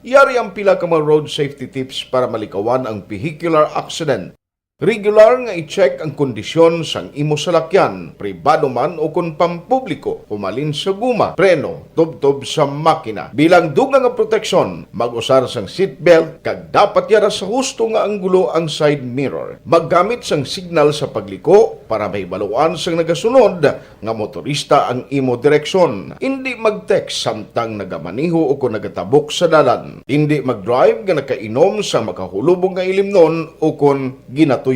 Yari ang pila ka mga road safety tips para malikawan ang vehicular accident. Regular nga i-check ang kondisyon sang imo salakyan, pribado man o kon pampubliko, humalin sa guma, preno, tubtob sa makina. Bilang dugang nga proteksyon, mag-usar sang seatbelt kag dapat yara sa husto nga anggulo ang side mirror. Maggamit sang signal sa pagliko para mahibaluan sang nagasunod nga motorista ang imo direksyon. Indi mag-text samtang nagamaneho o kon nagatabok sa dalan. Indi mag-drive nga nakainom sa makahulubong nga ilimnon o kon ginatuyo.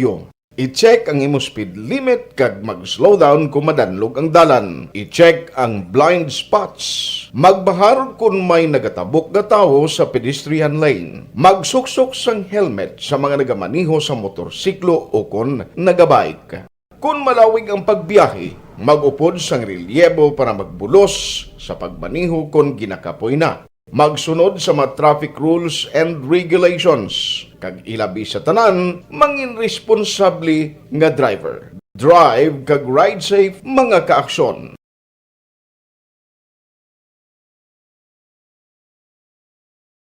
I-check ang imo speed limit kag mag-slow down kon madanlog ang dalan. I-check ang blind spots. Magbahar kon may nagatabok nga tawo sa pedestrian lane. Magsuksok sang helmet sa mga nagamaneho sa motorsiklo o kon nagabike. Kon malawig ang pagbiyahe, mag-upod sang relyebo para magbulos sa pagmaneho kon ginakapoy na. Magsunod sa mga traffic rules and regulations, kag ilabi sa tanan, mangin responsable nga driver. Drive kag ride safe, mga kaaksyon.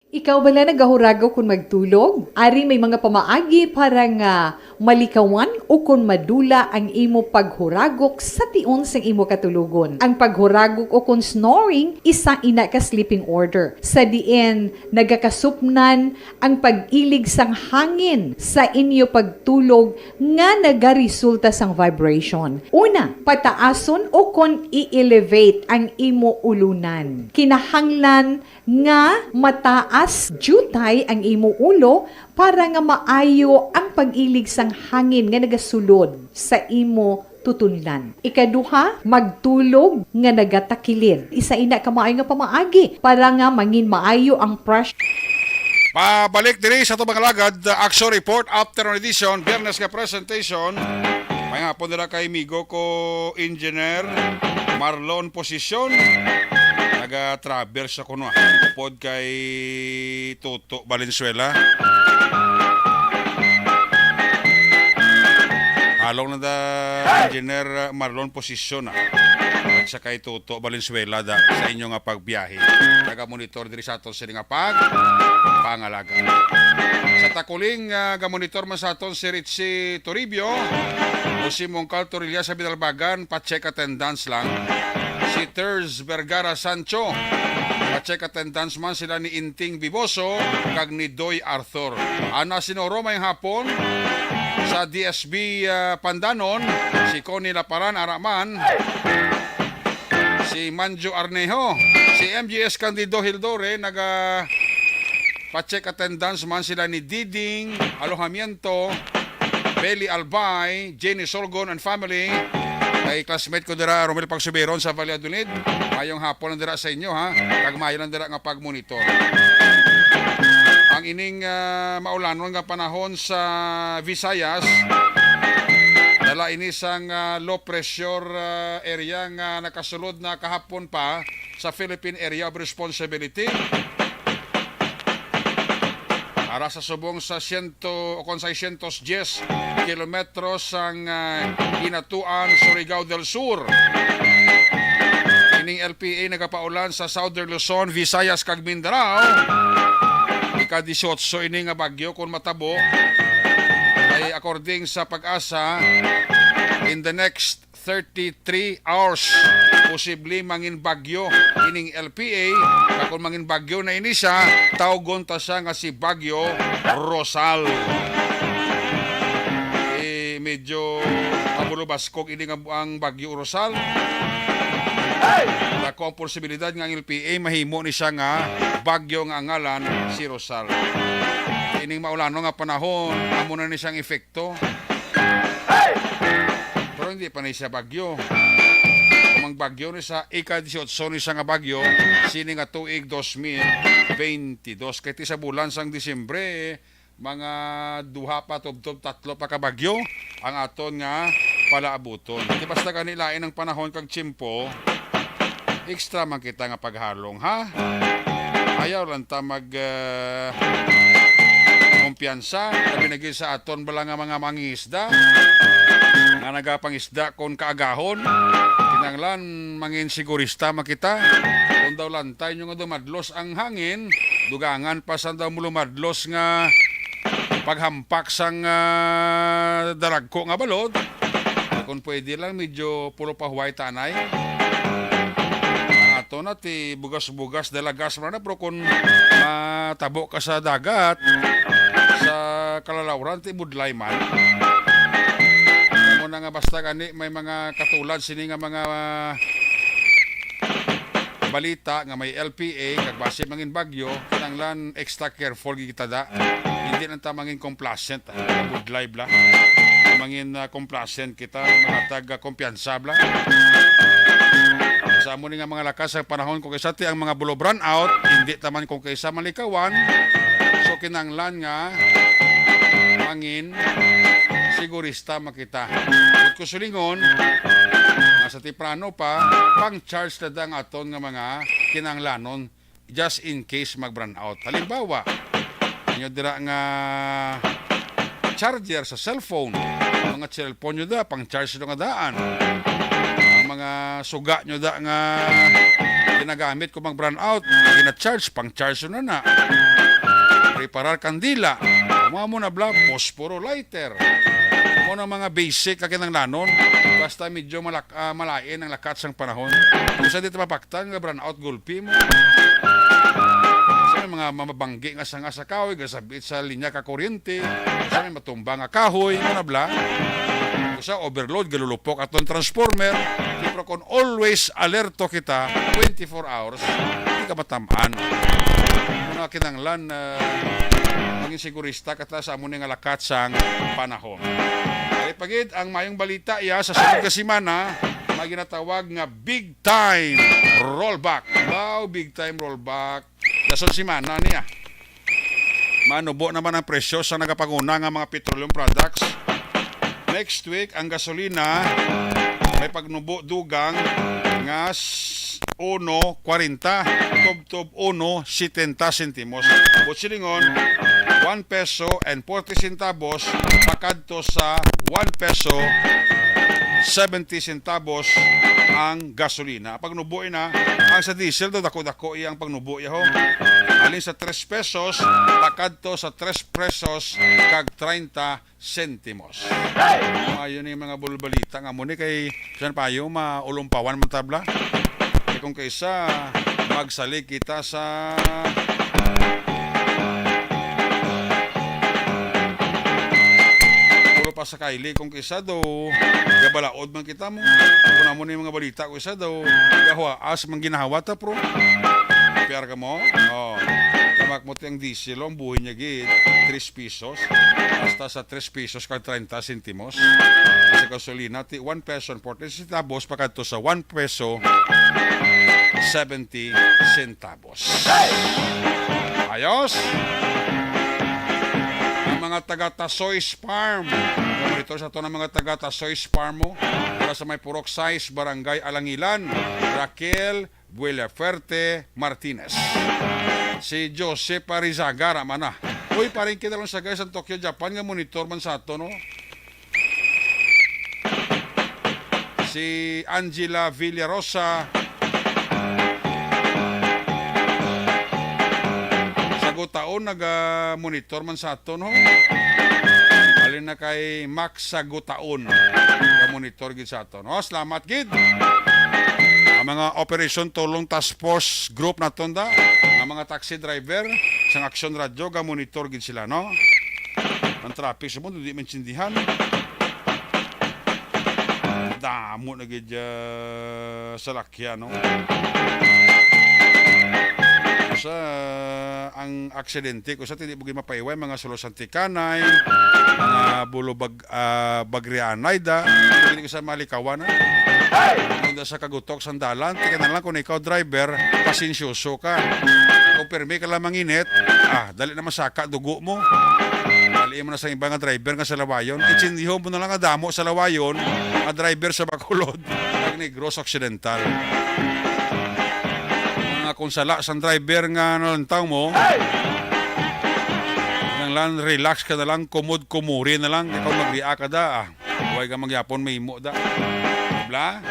Ikaw bala nagahuragok kon magtulog? Ari may mga pamaagi para nga malikawan o kon madula ang imo paghuragok sa tion sang imo katulogon. Ang paghuragok o kon snoring, isa ina ka sleeping order, sa diin nagakasupnan ang pag-ilig sang hangin sa inyo pagtulog nga nagaresulta sang vibration. Una, pataason o kon i-elevate ang imo ulunan. Kinahanglan nga mataas diutay ang imo ulo para nga maayo ang pag-ilig sang hangin nga nagasulod sa imo tutunlan. Ikaduha, magtulog nga nagatakilid. Isa ina ka maayo nga pamaagi para nga mangin maayo ang pressure. Pabalik diri sa atong mga lagad, uh, Action Report, afternoon edition, Biyernes nga presentation. May hapon nila kay migo ko, Engineer Marlon Posisyon. Naga-travel siya kuno, ah. Upod kay Toto Valenzuela. Halong na da, Engineer Marlon Posisyon, ah. At sa kay Toto Valenzuela da sa inyo nga pagbiyahe. Naga-monitor diri sa aton sini nga pag-, pangalaga. Sa Takuling, ah, ga-monitor man sa aton si Richie Toribio o si Mongcal Torilla sa Binalbagan, pa-check attendance lang. Si Ters Vergara Sancho, pa-check attendance man sila ni Inting Biboso kag ni Doy Arthur. Ana Sinoro, may hapon sa D S B, ah, Pandanon, si Connie Laparan, ara man. Si Manjo Arnejo, si M G S Candido Hildore, naga pa-check attendance man sila ni Diding Alojamiento, Belly Albay, Jenny Sorgon and family. Kay classmate ko dira, Romel Pagsubiron sa Valladolid. Mayong hapon lang dira sa inyo, ha. Kag maayo lang dira nga pagmonitor. Ang ining, ah, maulanon nga panahon sa Visayas, dala ini sang, ah, low pressure, ah, area nga nakasulod na kahapon pa sa Philippine Area of Responsibility. Ara sa subong sa siyento o kon seiscientos diez kilometros sang, ah, Hinatuan, Surigao del Sur. Ining L P A nagapaulan sa Southern Luzon, Visayas, kag Mindanao. Ika-dieciocho ini nga bagyo kon matabo. Ay according sa PAGASA, in the next thirty-three hours, posible mangin bagyo ining L P A. Kag kon mangin bagyo na ini siya, tawgon ta siya nga si Bagyo Rosal. Eh, medyo mabulubaskog ini nga bu-, ang Bagyo Rosal. Dako ang posibilidad nga ang L P A mahimo ni siya nga bagyo nga ang ngalan si Rosal. Ining maulano nga panahon, amo na ni siyang epekto. Pero hindi pa ni siya bagyo. Kung ang bagyo ni sa ika-dieciocho ni siya nga bagyo, sini nga tuig dos mil veintidós. Kay ti sa bulan sang Disyembre, mga duha pa, tubtob tatlo pa ka bagyo ang aton nga palaabuton. Di basta gani lain ang panahon kag tiyempo, extra man kita nga paghalong, ha? Ayaw lang ta mag, ah, kumpiyansa, labi na gid sa aton bala nga mga mangisda nga nagapangisda kon kaagahon. Kinahanglan mangin sigurista man kita. Kung daw lantay nyo nga dumadlos ang hangin, Dugangan pa sang daw mulumadlos nga paghampak sang, ah, dalagko nga balod. Kung pwede lang, medyo pulo pa huway tanay. Ang ato na, ti bugas-bugas, dalagas man na, pero kung matabo ka sa dagat, sa kalalawran, ti budlay man. Amo na nga, basta gani, may mga katulad sini nga mga, ah, balita nga may L P A, kag basi mangin bagyo, kinahanglan extra careful gid kita da. Hindi lang ta mangin complacent, ah, budlay bla. Mangin, ah, complacent kita, mahatag, ah, kumpiyansa bla. Sa amo ni nga mga lakas sa panahon, kung isa ti ang mga bulo brownout, hindi ta man kung kaisa malikawan. So, kinahanglan nga mangin sigurista makita. Bukod ko sulingon, nga sa temprano pa, pang-charge na da ang aton nga mga kinahanglanon just in case mag-brownout. Halimbawa, inyo dira nga charger sa cellphone, ang mga cellphone nyo da, pang-charge nyo nga daan. Ang mga suga nyo da nga ginagamit kung mag-brownout, gina-charge, pang-charge nyo na na. Preparar kandila, mga mo na bla, posporo lighter. Mo na mga basic na kinahanglanon, basta medyo malak ah, malain ang lakat sang panahon. Kung sa di ta mapaktan nga brownout, gulpi mo. Sa may mga mamabanggi nga sanga sa kahoy, gasabit sa linya ka kuryente, sa may matumba nga kahoy, mo na bla. Kung sa overload, galulupok aton transformer, pero kung always alerto kita, twenty-four hours, di ka matamaan. Mga kinahanglan, ah, maging sigurista ka ta sa amo ni nga lakat sang panahon. Ay pagid ang mayong balita iya sa sunod nga semana, may ginatawag nga big time rollback. Wow, big time rollback. Dason semana niya. Manubo naman ang presyo sa nagapanguna nga mga petroleum products. Next week, ang gasolina may pagnubo dugang nga s-, uno kwarenta, tubtob uno setenta sentimos. Buot silingon, one peso and forty centavos pakadto sa one peso seventy centavos ang gasolina. Pagnubo ina, ang sa diesel daw dako-dako iya ang pagnubo iya ho. Alin sa tres pesos pakadto sa tres pesos kag treinta sentimos. Maayo ni mga bulbalita nga mo ni kay san payo maulumpawan man ta bla. Kay kung kaisa magsalig kita sa pulo pa sa kaili, kung kaisa daw gabalaod man kita mo. Kung amo ni mga balita ko isa daw gahuaas man ginahawa ta, pro. Piar ka mo? Oh. Tamak mo ti ang diesel, ang buhi niya gid, tres pesos. Hasta sa tres pesos kag treinta sentimos. Sa gasolina, ti one peso and forty centavos pakadto sa one peso seventy centavos. Ayos? Ang mga taga Tasoy Farm. Dito sa to ng mga taga Tasoy Farm mo. Para sa may Purok sais, Barangay Alangilan. Raquel Buelafuerte Martinez. Si Joseph Arizaga, ra man na. Uy, paring kita lang sa guys, ang Tokyo, Japan, nga monitor man sa ato, no? Si Angela Villarosa. Sa Gutaon, naga-monitor man sa aton, ho. Halin na kay Max sa Gutaon. Naga-monitor gid sa aton, ho. Salamat gid. Ang mga Operation Tulong Task Force Group naton da, ang mga taxi driver, sang Aksyon Radyo, ga-monitor gid sila, no? Ang traffic sa mundo, di maintindihan. Damo na gid, ah, salakyan, no? Sa ang aksidente, kung sa hindi mo gid mapaiway, mga sulo sa tikanay, mga bulo bag-, ah, bagrianay da, hindi ko sa malikawan, ha? Kung da sa kagutok, sandalan, tika na lang kung ikaw driver, pasensyoso ka. Kung pirmi ka lang manginit, ah, dali na masaka, dugo mo. Dali mo na sa iba nga driver nga sa Lawayon. Itsindiho mo na lang nga damo sa Lawayon, nga driver sa Bacolod, kag Negros Occidental. Mga kung sala sang driver nga nalantaw mo, nang lang relax ka na lang, kumod-kumuri na lang, ikaw magria ka da, ah. Huwag ka magyapon, may imo da. Bla?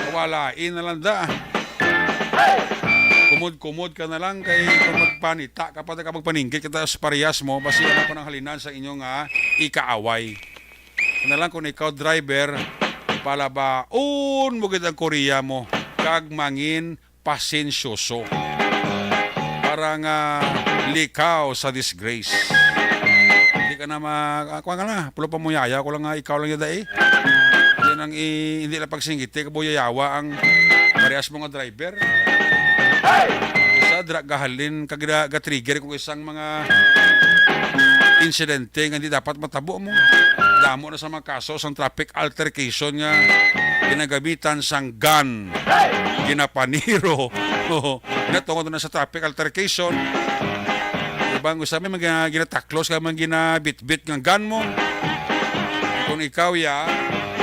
Kawalain na lang da. Kumod Kumod ka na lang kay kung magpanita ka pa, ka magpaninggit kita sa parehas mo, basi wala ko nang halinan sa inyo nga ikaaway. Na lang kung ikaw driver, palabaon mo gid ang Korea mo kag mangin pasensyoso para nga likaw sa disgrace. Hindi ka na ma... Kuha ka na. Pulo pa mo yaya ko lang nga ikaw lang yada eh. Yan ang i- hindi lang pagsinggiti, kabuyayawa ang parehas mo nga driver. Sa dra gahalin, kag ga-trigger kung isang mga insidente nga hindi dapat matabo mo. Damo na sa mga kaso sang traffic altercation nga ginagamitan sang gun, ginapaniro. Natungod na sa traffic altercation. Ibang usa may mga ginataklos ka mga ginabitbit nga gun mo. Kung ikaw ya,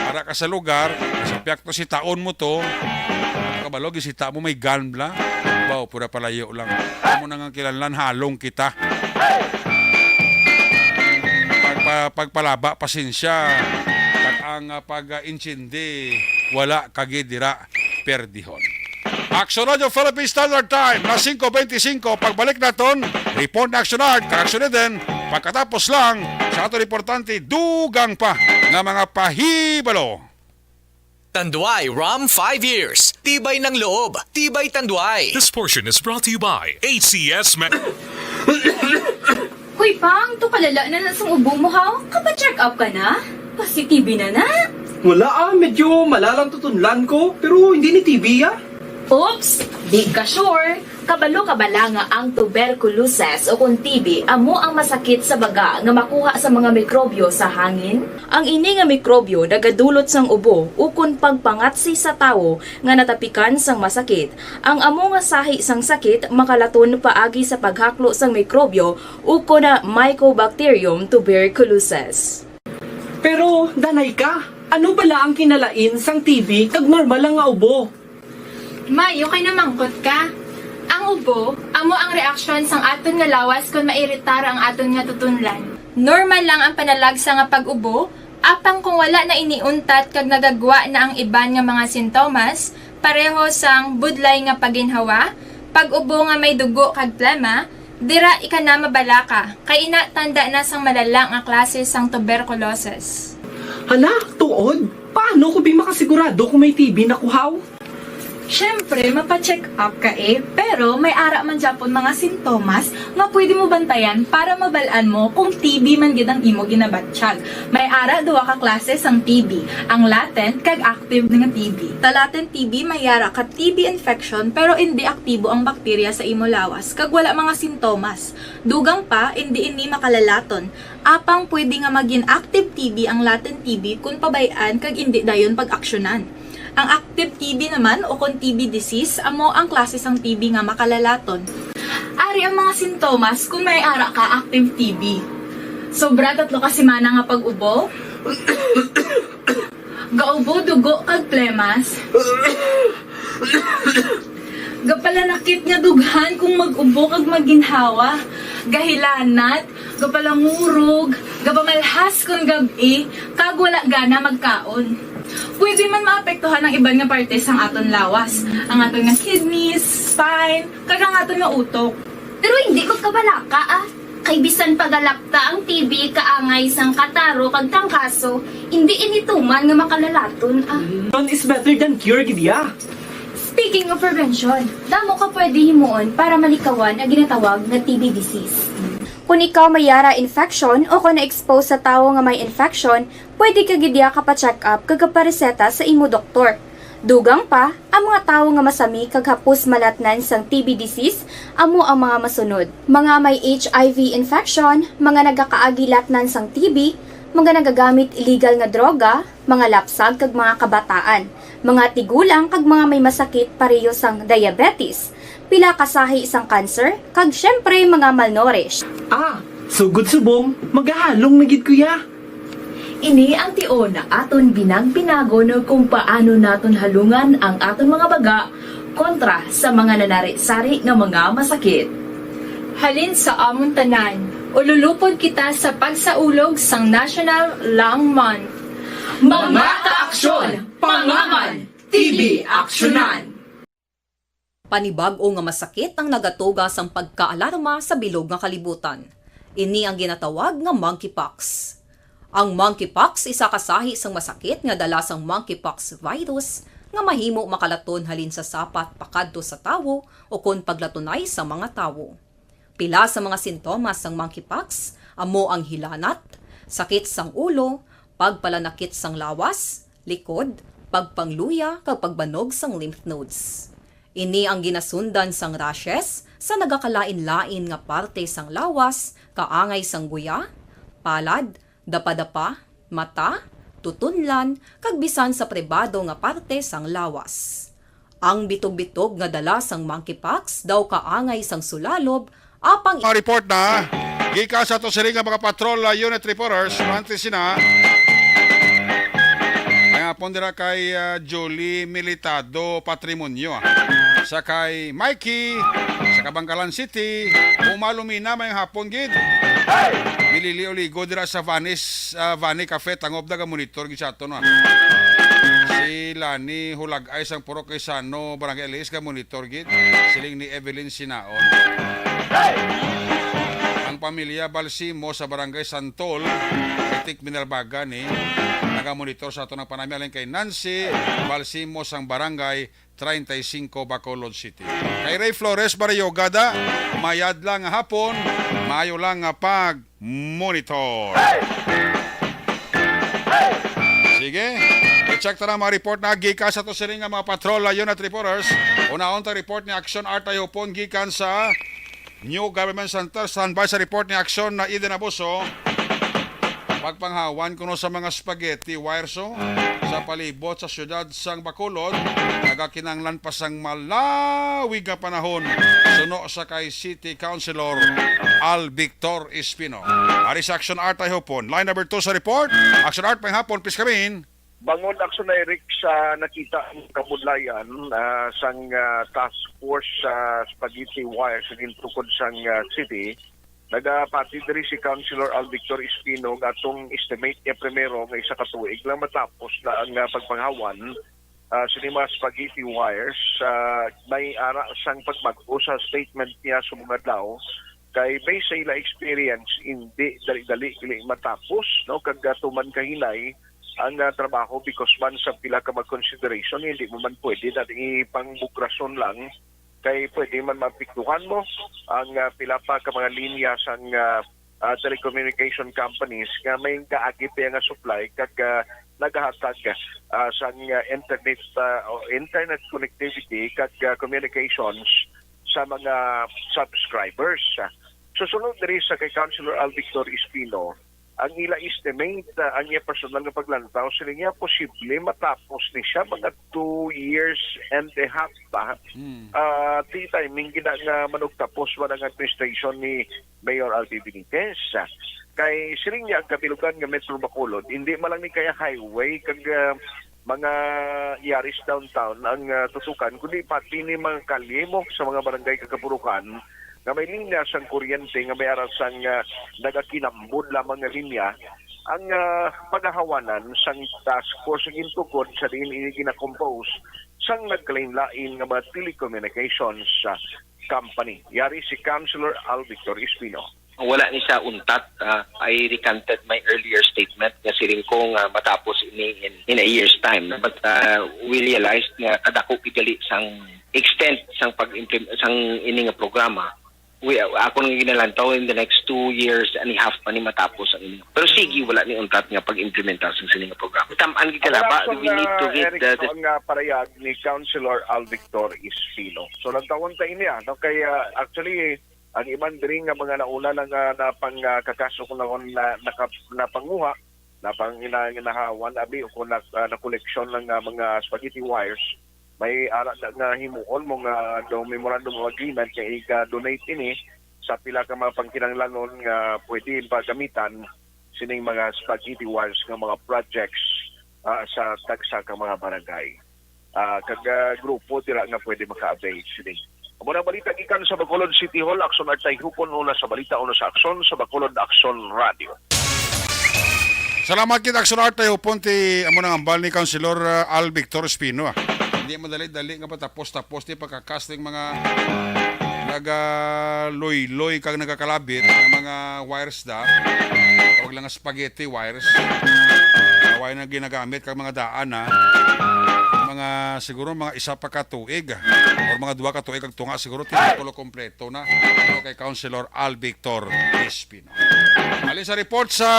para ka sa lugar, sa piyakto si taon mo to, kabalo gisita mo may gun bla. Baw, pura palayo lang. Amo na nga kilanlan, halong kita. Pagpa, pagpalaba, pasensya. Kag ang ah, pag-intindi, wala kagi dira perdihon. Action Radio Philippine Standard Time na singko bente singko. Pagbalik naton, report na Action Art, kag Action din. Pagkatapos lang sa aton importante, dugang pa nga mga pahibalo. Tanduay Rum five years. Tibay ng loob, tibay Tanduay. This portion is brought to you by H C S Ma- Hoy, Pang, to kalala na na sang ubo mo, ha? Kapa-check up ka na? Positive na na? Wala ah, medyo malalang tutunlan ko, pero hindi ni T B ah. Oops! Di ka sure? Kabalo ka bala nga ang tuberculosis o kung T B amo ang masakit sa baga nga makuha sa mga mikrobyo sa hangin? Ang ini nga mikrobyo nagadulot sang ubo ukon pagpangatsi sa tawo nga natapikan sang masakit. Ang amo nga sahi sang sakit makalaton paagi sa paghaklo sang mikrobyo ukon na Mycobacterium tuberculosis. Pero, danay ka, ano bala ang kinalain sang T B kag normal lang nga ubo? May, okay na mangkot ka. Ang ubo, amo ang reaksyon sang aton nga lawas kon mairitar ang aton nga tutunlan. Normal lang ang panalagsa nga pag-ubo, apang kung wala na ini untat kag nagagwa na ang iban nga mga sintomas, pareho sang budlay nga paginhawa, pag-ubo nga may dugo kag plema, dira ika na mabalaka, kay ina tanda na sang malala nga klase sang tuberculosis. Hala, tuod? Paano ko bi makasigurado kung may T B na kuhaw? Siyempre, mapa-check up ka eh, pero may ara man gyapon mga sintomas nga pwede mo bantayan para mabal-an mo kung T B man gid ang imo ginabatyag. May ara duha ka klase sang T B, ang latent kag active nga T B. Sa latent T B may ara ka T B infection pero indi aktibo ang bakterya sa imo lawas kag wala mga sintomas. Dugang pa, indi ini makalalaton. Apang pwede nga magin active T B ang latent T B kon pabay-an kag indi dayon pag-aksyonan. Ang active T B naman o kon T B disease amo ang klase sang T B nga makalalaton. Ari ang mga sintomas kon may ara ka active T B. Sobra tatlo ka semana nga pag-ubo. Gaubo dugo kag plemas. Gapalanakit nga dughan kung mag-ubo kag maginhawa. Gahilanat, gapalangurog, gapamalhas kon gab-i, kag wala gana magkaon. Pwede man maapektuhan ang iban nga parte sang aton lawas, ang aton nga kidneys, spine, kag ang aton nga utok. Pero hindi magkabalaka ah. Kay bisan pagalakta ang T B kaangay sang kataro kag tangkaso, hindi ini tuman nga makalalaton ah. None is better than cure gid ya. Speaking of prevention, damo ka pwede himuon para malikawan ang ginatawag nga T B disease. Kung ikaw may yara infection o kung na-expose sa tawo nga may infection, pwede ka gid ya kapa-check up kag kapareseta sa imo doktor. Dugang pa, ang mga tawo nga masami kag hapos malatnan sang T B disease amo ang mga masunod: mga may H I V infection, mga nagakaagi latnan sang T B, mga nagagamit illegal nga droga, mga lapsag kag mga kabataan, mga tigulang kag mga may masakit pareho sang diabetes, pila ka sahi sang cancer, kag syempre mga malnourished. Ah, sugod subong, magahalong na gid ko ya. Ini ang tion nga aton binag-binagon kung paano naton halungan ang aton mga baga kontra sa mga nanari-sari nga mga masakit. Halin sa amon tanan, ululupod kita sa pagsaulog sang National Lung Month. Mga kaaksyon, pangaman, T B aksyonan. Panibag-o nga masakit ang nagatuga sang pagkaalarma sa bilog nga kalibutan. Ini ang ginatawag nga monkeypox. Ang monkeypox isa ka sahi sang masakit nga dala sang monkeypox virus nga mahimo makalaton halin sa sapat pakadto sa tawo ukon paglatunay sa mga tawo. Pila sa mga sintomas sang monkeypox amo ang hilanat, sakit sang ulo, pagpalanakit sang lawas, likod, pagpangluya, kag pagbanog sang lymph nodes. Ini ang ginasundan sang rashes sa nagakalain-lain nga parte sang lawas, kaangay sang guya, palad, dapadapa, mata, tutunlan, kag bisan sa pribado nga parte sang lawas. Ang bitog-bitog nga dala sang monkeypox daw kaangay sang sulalob, apang Ang report na gikan sa to sini nga mga patrol, uh, unit reporters, antes sina. May hapon dira kay, uh, Julie Militado Patrimonio, ah. Sa kay Mikey, sa Kabangkalan City, umalumina may hapon gid. Milili Oligo dira sa Vanis, uh, Vani Cafe, tangob, naga-monitor gid sa aton, ah. Si Lani Hulagay sang Purok Quezano, Barangay Elias, ga-monitor gid. Siling ni Evelyn Sinaon. Ang pamilya Balsimo sa Barangay Santol, Itik Minalbaga ni, naga-monitor sa aton ang panami. Alin kay Nancy Balsimo sang Barangay treinta y cinco, Bacolod City. Kay Ray Flores Barrioga da, mayad lang nga hapon, maayo lang nga pag-monitor. Sige, i-check ta na ang mga report na gikan sa to sini nga mga patrol, unit reporters. Unaon ta report ni Action Art Ayupon gikan sa New Government Center. Standby sa report ni Action na Eden Abuso. Pagpanghawan kuno sa mga spaghetti wires, oh, sa palibot sa siyudad sang Bacolod, nagakinahanglan pa sang malawig nga panahon, suno sa kay City Councilor Al Victor Espino. Ari sa Action Art Ayupon. Line number two sa report. Action Art, may hapon, please come in. Bangod, Action Direct, sa nakita ang kabudlayan, ah, sang, ah, task force sa spaghetti wire sa gintukod sang, ah, city, nagapati diri si Councilor Al Victor Espino nga atong estimate niya primero nga isa ka tuig lang matapos na ang, ah, pagpanghawan, ah, sini mga spaghetti wires. Ah, may ara sang pagbag-o sa statement niya subong adlaw, kay based sa ila experience, hindi dali-dali kini matapos, no? Kag, ah, tuman kahinay ang, ah, trabaho because man sa pila ka mga consideration, hindi mo man pwede na ipangbugrason lang kay pwede man maapektuhan mo ang, ah, pila pa ka mga linya sang, ah, ah, telecommunication companies nga may kaagi pa nga supply kag, ah, nagahatag, ah, sang, ah, internet, ah, o internet connectivity kag, ah, communications sa mga subscribers. So, sunod diri sa kay Councilor Al Victor Espino, ang ila estimate, ah, ang iya personal nga paglantaw, siling niya posible matapos ni siya mga two years and a half pa. Hmm. Ah, di timing gina nga manugtapos man ang administration ni Mayor Albi Benitez. Kay siling niya ang kabilugan nga Metro Bacolod, hindi man lang ni kaya highway kag, ah, mga yaris downtown ang, ah, tutukan, kundi pati ni mga kalye mo sa mga barangay kag kapurukan nga may linya sang kuryente nga may ara sang, ah, nagakinambod lamang nga linya ang, ah, pagahawanan sang task force nga gintukod sa diin ini gina-compose sang nagkalainlain nga mga telecommunications, ah, company. Yari si Councilor Al Victor Espino. Wala ni siya untat. Ah, I recanted my earlier statement nga siling ko nga matapos ini in, in a year's time. But, ah, we realized nga kadako gid gali sang extent sang pag-implement sang ini nga programa. We, ako nang ginalantaw, in the next two years and a half pa ni matapos ang ini. Pero sige, wala ni untat nga pag-implementar sang sini nga programa. Tam-an gid ka na ba? Action, We need to ah, read Eric, the, the ang, ah, parayag ni Councilor Al Victor Espino. So, lantawon ta ini, ah, no? Kay, ah, actually, ang iban diri nga mga nauna na nga napang, ah, kakaso ko na, na, naka-, napanguha, napang ina-, inahawan, abi, o kung na-, ah, nakoleksyon ng, ah, mga spaghetti wires, may ara na nga himuon mo nga do memorandum of agreement nga iga-donate ini sa pila ka mga pangkinahanglanon nga pwede pagamitan sining mga spaghetti wires nga mga projects, ah, sa tagsa ka mga barangay, ah, kag, ah, grupo dira nga pwede maka-avail sini. Amo na ang balita gikan sa Bacolod City Hall, Action Art Tayhupon, una sa balita, una sa aksyon, sa Bacolod Aksyon Radio. Salamat gid, Action Art Tayhupon, ti amo nang hambal ni Councilor, ah, Al Victor Espino, ah. Di madali-dali nga patapos-tapos ni pagkakas ning mga nagaluy-luy kag nagakalabit nga mga wires da. Tawag lang nga spaghetti wires. Away na ginagamit kag mga daan, ha. Mga, siguro mga isa pa ka tuig or mga duha ka tuig kag tunga, siguro tinakulo kompleto na. Ano kay Councilor Al Victor Espino. Halin sa report sa,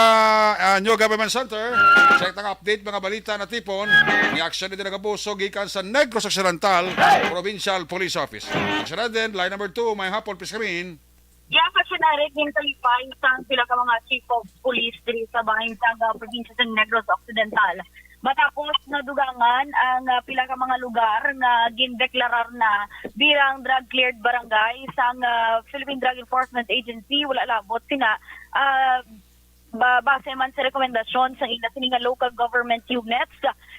ah, New Government Center, check ang update, mga balita na tipon. Ni aksyon dito nagabuso gikan sa Negros Occidental Provincial Police Office. Aksyon natin, line number two, may hapon, please come in. Yes, sa Sinareg, ginkalipay sang pila ka mga chief of police diri sa bahin sang, ah, probinsya sa Negros Occidental. Matapos nadugangan ang, ah, pila ka mga lugar nga gindeklarar na bilang drug-cleared barangay sang, ah, Philippine Drug Enforcement Agency, wala labot sina, ah, ba-, base man sa rekomendasyon sang ila sini nga local government units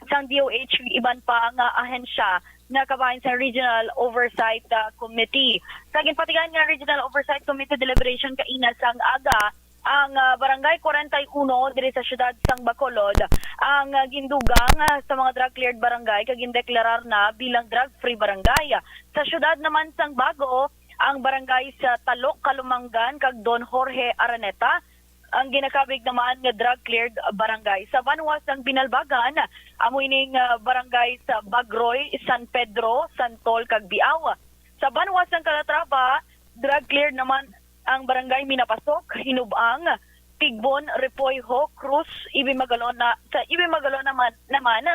sang D O H, iban pa nga ahensya nga kabahin sa Regional Oversight, ah, Committee. Sa ginpatigayon nga Regional Oversight Committee deliberation kaina sang aga, ang, ah, Barangay forty-one diri sa siyudad sang Bacolod ang, ah, gindugang, ah, sa mga drug-cleared barangay kag gindeklarar na bilang drug-free barangay. Sa siyudad naman sang Bago, ang barangay sa Talok, Calumanggan kag Don Jorge Araneta ang ginakabig naman nga drug-cleared barangay. Sa banwa sang Binalbagan, amo ining, ah, barangay sa Bagroy, San Pedro, Santol kag Biao. Sa banwa sang Calatrava, drug-cleared naman ang barangay Minapasok, Hinubang, Tigbon, Repoiho, Cruz, Ibi Magalona, sa Ibi Magalona naman, naman,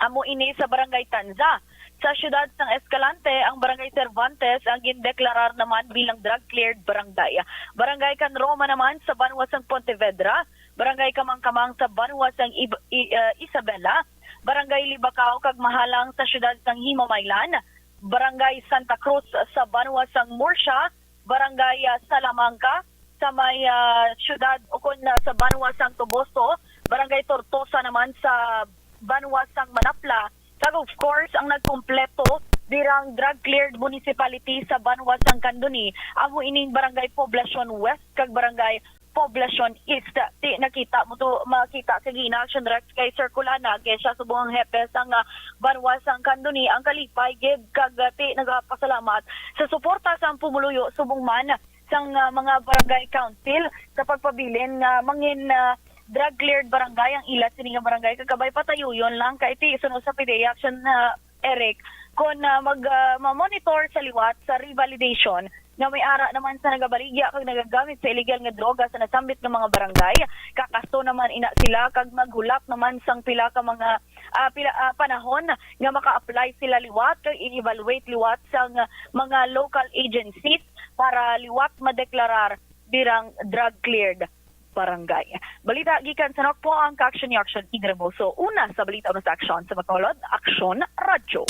amo ini sa Barangay Tanza. Sa siyudad sang Escalante, ang Barangay Cervantes ang gindeklarar naman bilang drug-cleared barangay. Barangay Can Roma naman sa banwa sang Pontevedra, Barangay Kamangkamang sa banwa sang Ib-, I-, ah, Isabela, Barangay Libacao kag Mahalang sa siyudad sang Himamaylan, Barangay Santa Cruz sa banwa sang Murcia, Barangay, ah, Salamanca sa may, ah, siyudad, o kon, ah, sa banwa sang Toboso, Barangay Tortosa naman sa banwa sang Manapla, kag of course, ang nagkumpleto dirang drug-cleared municipality sa banwa sang Candoni, amo ining Barangay Poblacion West kag Barangay Poblacion East. Ti nakita mo to, makita sa gina action direct kay Sir Kulana, kay siya subong ang hepe sang, ah, banwa sang Candoni ang kalipay gid, kag, ah, ti nagapasalamat sa suporta sang pumuluyo subong man sang, ah, mga barangay council sa pagpabilin nga mangin, ah, drug cleared barangay ang ila sini nga barangay, kag kabay patayuyon lang kay ti suno sa PDEA action, ah, Eric, kon, ah, mag, ah, ma-monitor sa liwat sa revalidation nga may ara naman sa nagabaligya kag nagagamit sa illegal nga droga sa nasambit nga mga barangay, kakaso naman ina sila kag maghulat naman sang pila ka mga, ah, pila, ah, panahon nga maka-apply sila liwat kag i-evaluate liwat sang mga local agencies para liwat madeklarar birang drug cleared barangay. Balita gikan sa Nokpo ang Action ni Action Idreboso. Una sa balita, una sa aksyon sa Bacolod, Aksyon Radyo.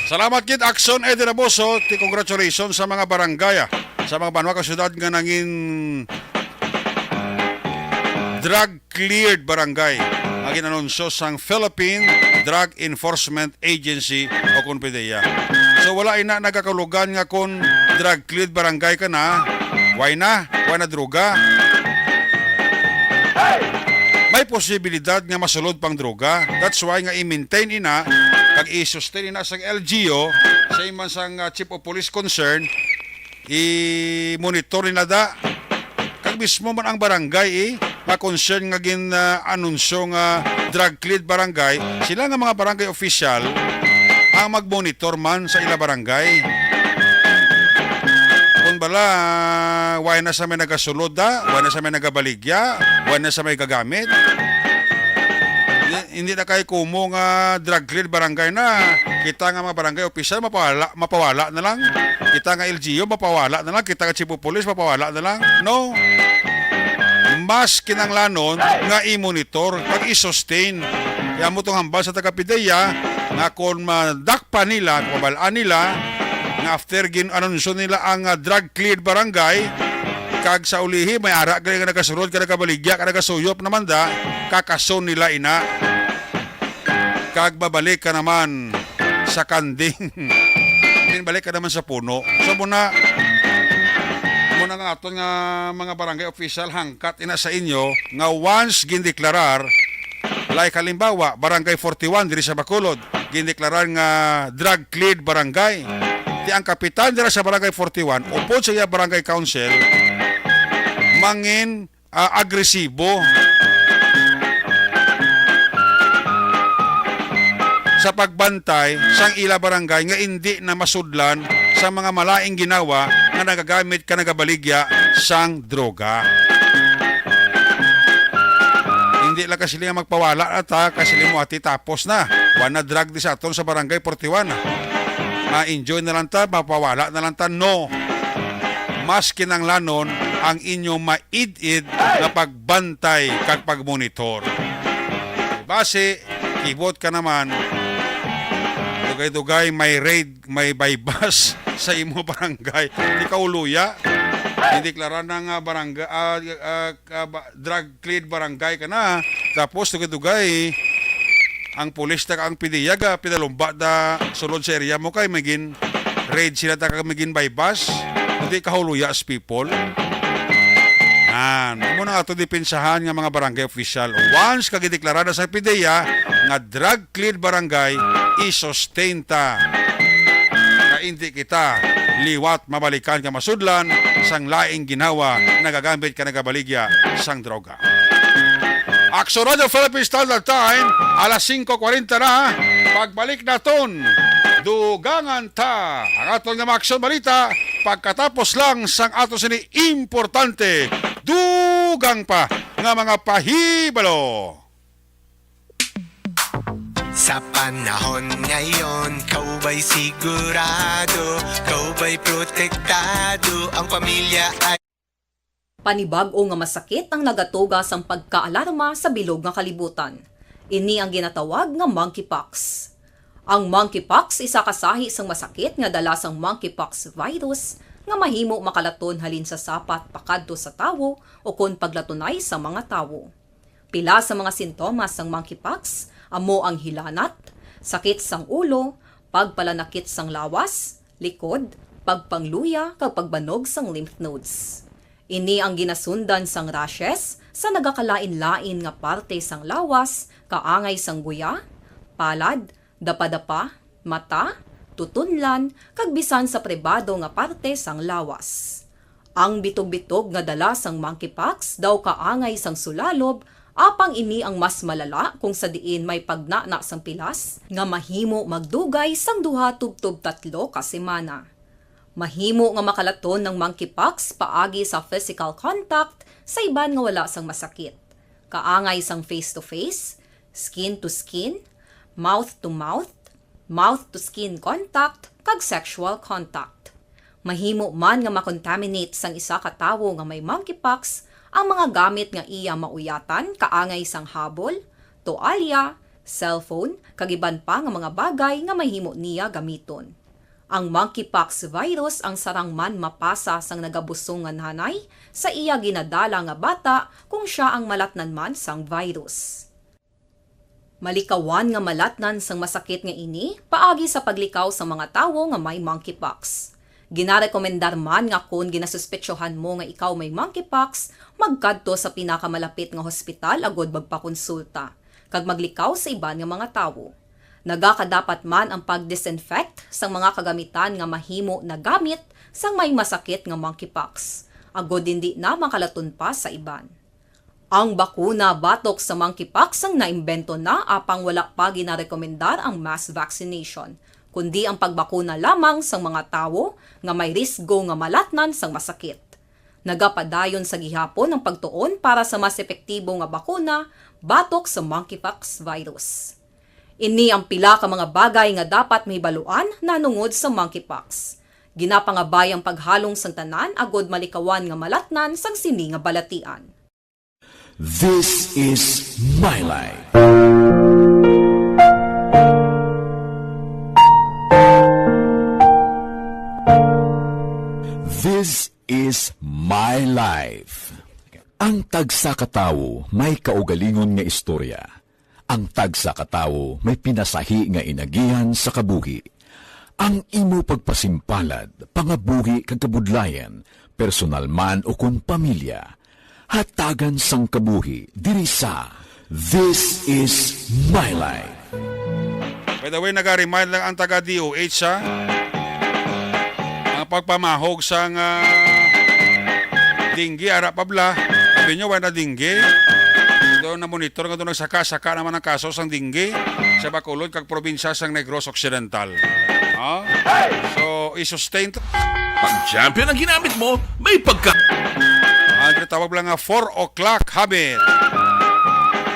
Salamat gid, Action Eddie Raboso. Ti congratulations sa mga barangay, ah, sa mga banwa kag syudad nga nangin drug cleared barangay nga ginanunsyo sang Philippine Drug Enforcement Agency o kon PDEA. So, wala ina nagakulugan nga kon drug cleared barangay ka na, why na? Why na droga? May posibilidad nga masulod pang droga. That's why nga i-maintain ina kag i-sustain ina sang L G U, sa iman sang, ah, chief of police concern, i-monitor nila da. Kag mismo man ang barangay, eh, nga concern nga gin, ah, anunsyo nga drug cleared barangay, sila nga mga barangay official ang mag-monitor man sa ila barangay. Kung bala, ah, why na sa may nagasulod da, why na sa may nagabaligya, why na sa may gagamit. Hindi na kay kumo nga drug cleared barangay na. Kita nga mga barangay official, mapawala, mapawala na lang. Kita nga L G U, mapawala na lang. Kita nga chief of police, mapawala na lang. No. Mas kinanglanon nga i-monitor kag i-sustain. Kaya mo tong hambal sa taga PDEA nga kung madakpan nila, kung mabalaan nila nga after gin-anunsyo nila ang, ah, drug cleared barangay, kag sa ulihi may ara gali nga nagasulod, ka nagabaligya, ka nagasuyop naman da, kakason nila ina. Kag babalik ka naman sa kanding. I mean, balik ka naman sa puno. So, muna, muna nga aton nga mga barangay official, hangkat ina sa inyo nga once gindeklarar, like halimbawa, Barangay forty-one diri sa Bacolod, gindeklarar nga drug-cleared barangay. Ti ang kapitan dira sa Barangay forty-one, upod sa iya barangay council, mangin, ah, agresibo sa pagbantay sang ila barangay nga indi na masudlan sa mga malaing ginawa nga nagagamit ka nagabaligya sang droga. Hindi lang kasi nga magpawala na ta, kasi mo ati tapos na. Wala drug di sa aton sa Barangay forty-one. Ma-enjoy na lang ta, mapawala na lang ta. No. Mas kinanglanon ang inyo maid-id nga pagbantay kag pagmonitor. Basi, kibot ka naman, dugay-dugay may raid, may buy-bust sa imo barangay. Di ka uluya. Hindi klara na nga barangay, ah, ah, ah, ba- drug-cleared barangay ka na. Tapos, dugay-dugay, ang pulis ta ang pidiya ga pinalumba da sulod sa area mo kay magin raid sila ta kag magin buy-bust. Hindi ka uluya sa people. Yan. Amo na ato depensahan nga mga barangay official. Once ka gideklara na sa pidiya nga drug-cleared barangay, i-sustain ta. Nga hindi kita liwat mabalikan ka masudlan sang laing ginhawa nagagamit ka nagabaligya sang droga. Aksyon Radyo Philippine Standard Time, alas singko kwarenta na. Pagbalik naton, dugangan ta ang aton nga mga aksyon balita pagkatapos lang sang ato sini importante, dugang pa nga mga pahibalo. Sa panahon ngayon, kaw ba'y sigurado? Kaw ba'y protektado? Ang pamilya ay Panibag-o nga masakit ang nagatuga sang pagkaalarma sa bilog nga kalibutan. Ini ang ginatawag nga monkeypox. Ang monkeypox isa ka sahi sang masakit nga dala sang monkeypox virus nga mahimo makalaton halin sa sapat pakadto sa tawo ukon paglatunay sa mga tawo. Pila sa mga sintomas sang monkeypox amo ang hilanat, sakit sang ulo, pagpalanakit sang lawas, likod, pagpangluya, kag pagbanog sang lymph nodes. Ini ang ginasundan sang rashes sa nagakalain-lain nga parte sang lawas, kaangay sang guya, palad, dapadapa, mata, tutunlan, kag bisan sa pribado nga parte sang lawas. Ang bitog-bitog nga dala sang monkeypox daw kaangay sang sulalob, apang ini ang mas malala kung sa diin may pagnana sang pilas nga mahimo magdugay sang duha tubtob tatlo ka semana. Mahimo nga makalaton ang monkeypox paagi sa physical contact sa iban nga wala sang masakit, kaangay sang face-to-face, skin-to-skin, mouth-to-mouth, mouth-to-skin contact, kag sexual contact. Mahimo man nga makontaminate sang isa ka tawo nga may monkeypox ang mga gamit nga iya mauyatan, kaangay sang habol, toalya, cellphone, kag iban pa nga mga bagay nga mahimo niya gamiton. Ang monkeypox virus ang sarang man mapasa sang nagabusong nga nanay sa iya ginadala nga bata kung sia ang malatnan man sang virus. Malikawan nga malatnan sang masakit nga ini paagi sa paglikaw sa mga tawo nga may monkeypox. Ginarekomendar man nga kon ginasuspetsohan mo nga ikaw may monkeypox, magkadto sa pinakamalapit nga hospital agud magpakonsulta kag maglikaw sa iban nga mga tawo. Nagakadapat man ang pag-disinfect sang mga kagamitan nga mahimo nagamit sang may masakit nga monkeypox, agud indi na makalaton pa sa iban. Ang bakuna batok sa monkeypox ang naimbento na, apang wala pa ginarekomendar ang mass vaccination, kundi ang pagbakuna lamang sang mga tawo nga may risgo nga malatnan sang masakit. Nagapadayon sa gihapon ang pagtuon para sa mas epektibo nga bakuna batok sa monkeypox virus. Ini ang pila ka mga bagay nga dapat mahibaluan nahanungod sa monkeypox. Ginapangabay ang paghalong sang tanan agud malikawan nga malatnan sang sini nga balatian. This is My Life. This is My Life. Ang tagsa ka tawo may kaugalingon nga istorya. Ang tagsa ka tawo may pinasahi nga inagihan sa kabuhi. Ang imo pagpasimpalad, pangabuhi kag kabudlayan, personal man ukon pamilya, hatagan sang kabuhi diri sa This Is My Life. By the way, nag-remind lang ang taga D O H, ha? Ang pagpamahog sang, ah, dengue, ara pa bala. Sabi nyo, wala na dengue. Ito na monitor nga doon nagsaka-saka naman ang kaso sang dengue sa Bacolod kag probinsya sang Negros Occidental. Ha? So, i-sustain to. Pag champion ang ginamit mo, may pagka... Ang tinatawag lang nga four o'clock habit.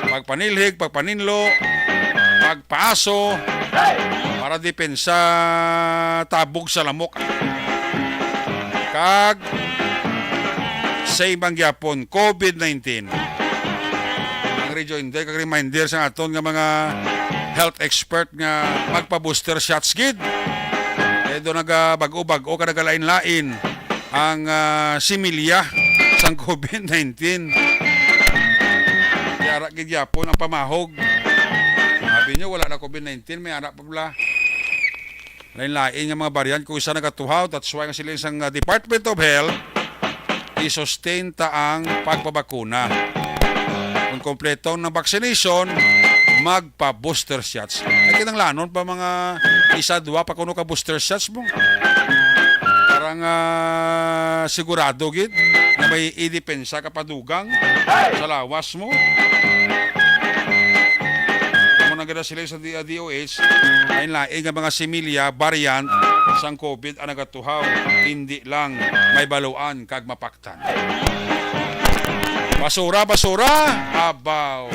Pagpanilhig, pagpaninlo, pagpaaso, para depensa tabog sa lamok. Kag same ang gyapon, COVID nineteen. Ang rejoinder kag reminder sa aton nga mga health expert nga magpa-booster shots gid. Kay do nagabag-o-bag-o ka nagalain-lain ang, ah, similya sang COVID nineteen. Kaya ara gid gyapon ang pamahog. Sabi nyo, wala na COVID nineteen, may ara pa bala. Lain-lain nga mga variant kung isa nagatuhaw. That's why ang siling sang, ah, Department of Health, i-sustain ta ang pagpabakuna. Kung kompleto ang vaccination, magpa-booster shots. Ay, kinahanglanon pa mga isa, dua pa kuno ka booster shots mo. Parang, ah, sigurado gid na may idepensa ka padugang sa lawas mo. Amo na gid sila sa D-, D O H, lain-lain nga mga similya, variant sang COVID ang nagatuhaw, hindi lang may baluan kag mapaktan. Basura, basura! Abaw!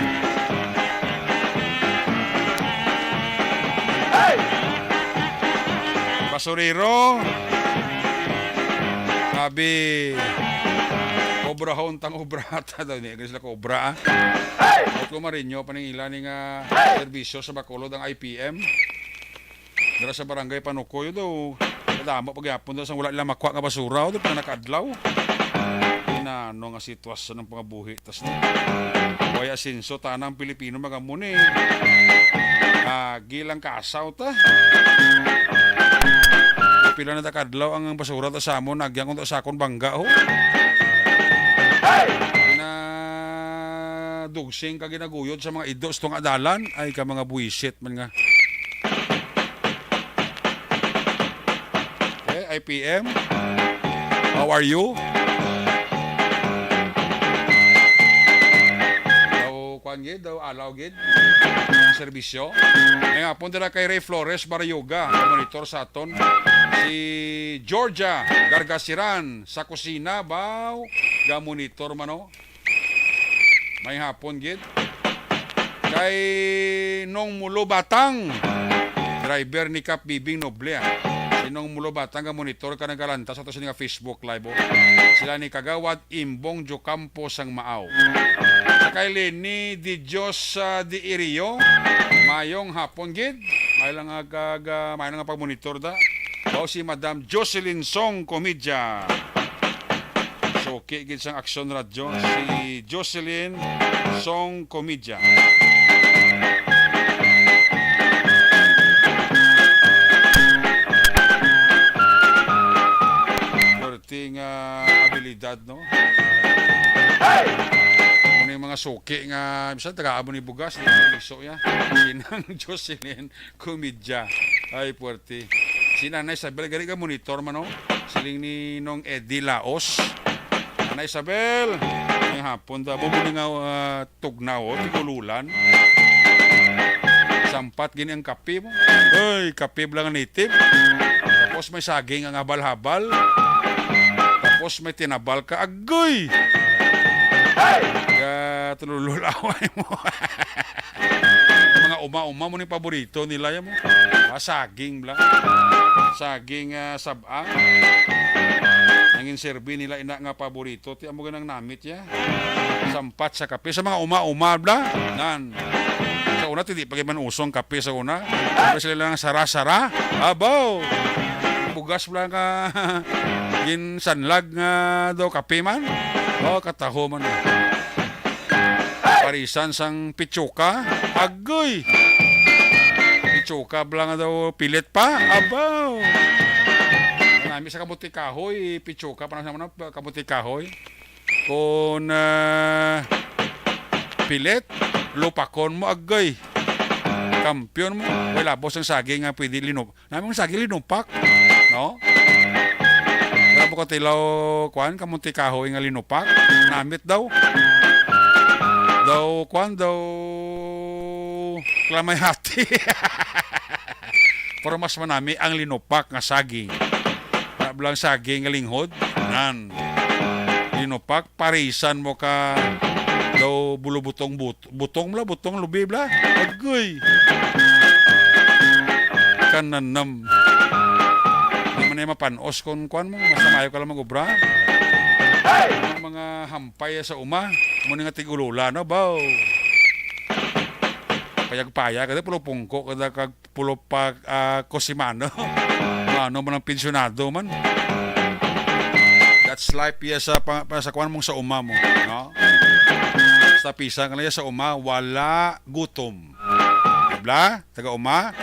Basurero! Sabi, obrahon tang obrata daw. Hindi sila kobra, ah. At kung marinyo, paningila ni nga serbisyo sa Bacolod ang I P M. Dala sa barangay Panukoy daw. Kadamo pagyapon daw sa wala nila makuha nga basura, oh, daw pa nakaadlaw. Inano nga sitwasyon ng pangabuhi tas ni. Way asenso tanang Pilipino magamuni. Agi lang kasaw ta. Pila na ta kadlaw ang basura ta sa amon, nagyang unta sa akon bangga, ho. Na dugsing ka ginaguyod sa mga ido sa tunga dalan, ay ka mga buwisit man nga. Okay, I P M. How are you? Daw, kuan gid, daw alaw gid ang serbisyo. May hapon dira kay Ray Flores Barayuga, monitor sa aton. Si Georgia Gargasiran sa kusina, baw, ga monitor man, oh. May hapon gid. Kay Nong Mulo Batang, driver ni Kap Bibing Noble, ah. Si Nong Mulo Batang nga monitor ka nagalantas ato sa nga Facebook Live, oh. Sila ni Kagawad Imbong Jocampo sang Maaw. Sa kay Lenny Di Dios, ah, Di Irio, mayong hapon gid. May lang nga kag, ah, may lang nga pagmonitor da. Baw si Madam Jocelyn Song Comidya. Suki gid sang Aksyon Radyo, si Jocelyn Song Comidya. Perting, ah, abilidad, no? Ano yung mga suki nga, bisan tagaan mo ni bugas, di mo iso ya. Sinang Jocelyn Comidya. Ay, puwerte. Si Nanay Isabel, gani ka monitor man, no? Siling ni Nong Eddie Laos. Nanay Isabel, ngayong hapon daw, mo muna nga, ah, tugnaw, oh, tigululan. Sampat gini ang kape mo. Ay, kape lang ang native. Tapos may saging ang habal-habal. Tapos may tinabal ka. Agoy! Gatululaway mo. Ang mga uma-uma mo ni paborito nila yan mo. Ah, saging bla. Saging, ah, sab-ang. Nangin serbi nila ina nga paborito. Ti amo ganang namit ya. Sampat sa kape. Sa mga uma-uma bla. Nan. Sa una, ti di pa gid man usong kape sa una. Siyempre sila lang sara-sara. Abaw! Bugas bla nga ginsanlag nga daw kape man. Oh, kataho man. Parisan sang pitsuka. Agoy! Pitsuka bala nga daw pilit pa. Abaw! Nami sa kamuti kahoy, pitsuka pa na sa mga kamuti kahoy. Kung, ah, pilit, lupakon mo, agoy. Kampiyon mo. Way labos ang saging nga pwede linup-, nami ang saging linupak, no? Wala mo katilaw, kuan, kamunti kahoy nga linupak. Namit daw. Daw, kuan daw, kalamay hati. Pero mas manami ang linupak nga saging. Wala bala ang saging nga linghod. Nan. Linupak, parisan mo ka daw bulubutong but-, butong bala, butong lubi bala. Agoy. Kananam. Di man na mapanos kung kuan mo. Mas maayo ka lang mag-obra. Ang mga hampay sa uma. Mo ni nga tig-ulula, no? Baw. Payag-payag, kada pulupungko, kada kag pulo pa, ah, kosimano. Ano man ang pensyonado man. That's life, iya sa pa, pa, sa kuwan mong sa uma mo, no? Sa pisa ka lang iya sa uma, wala gutom. Bla, taga uma,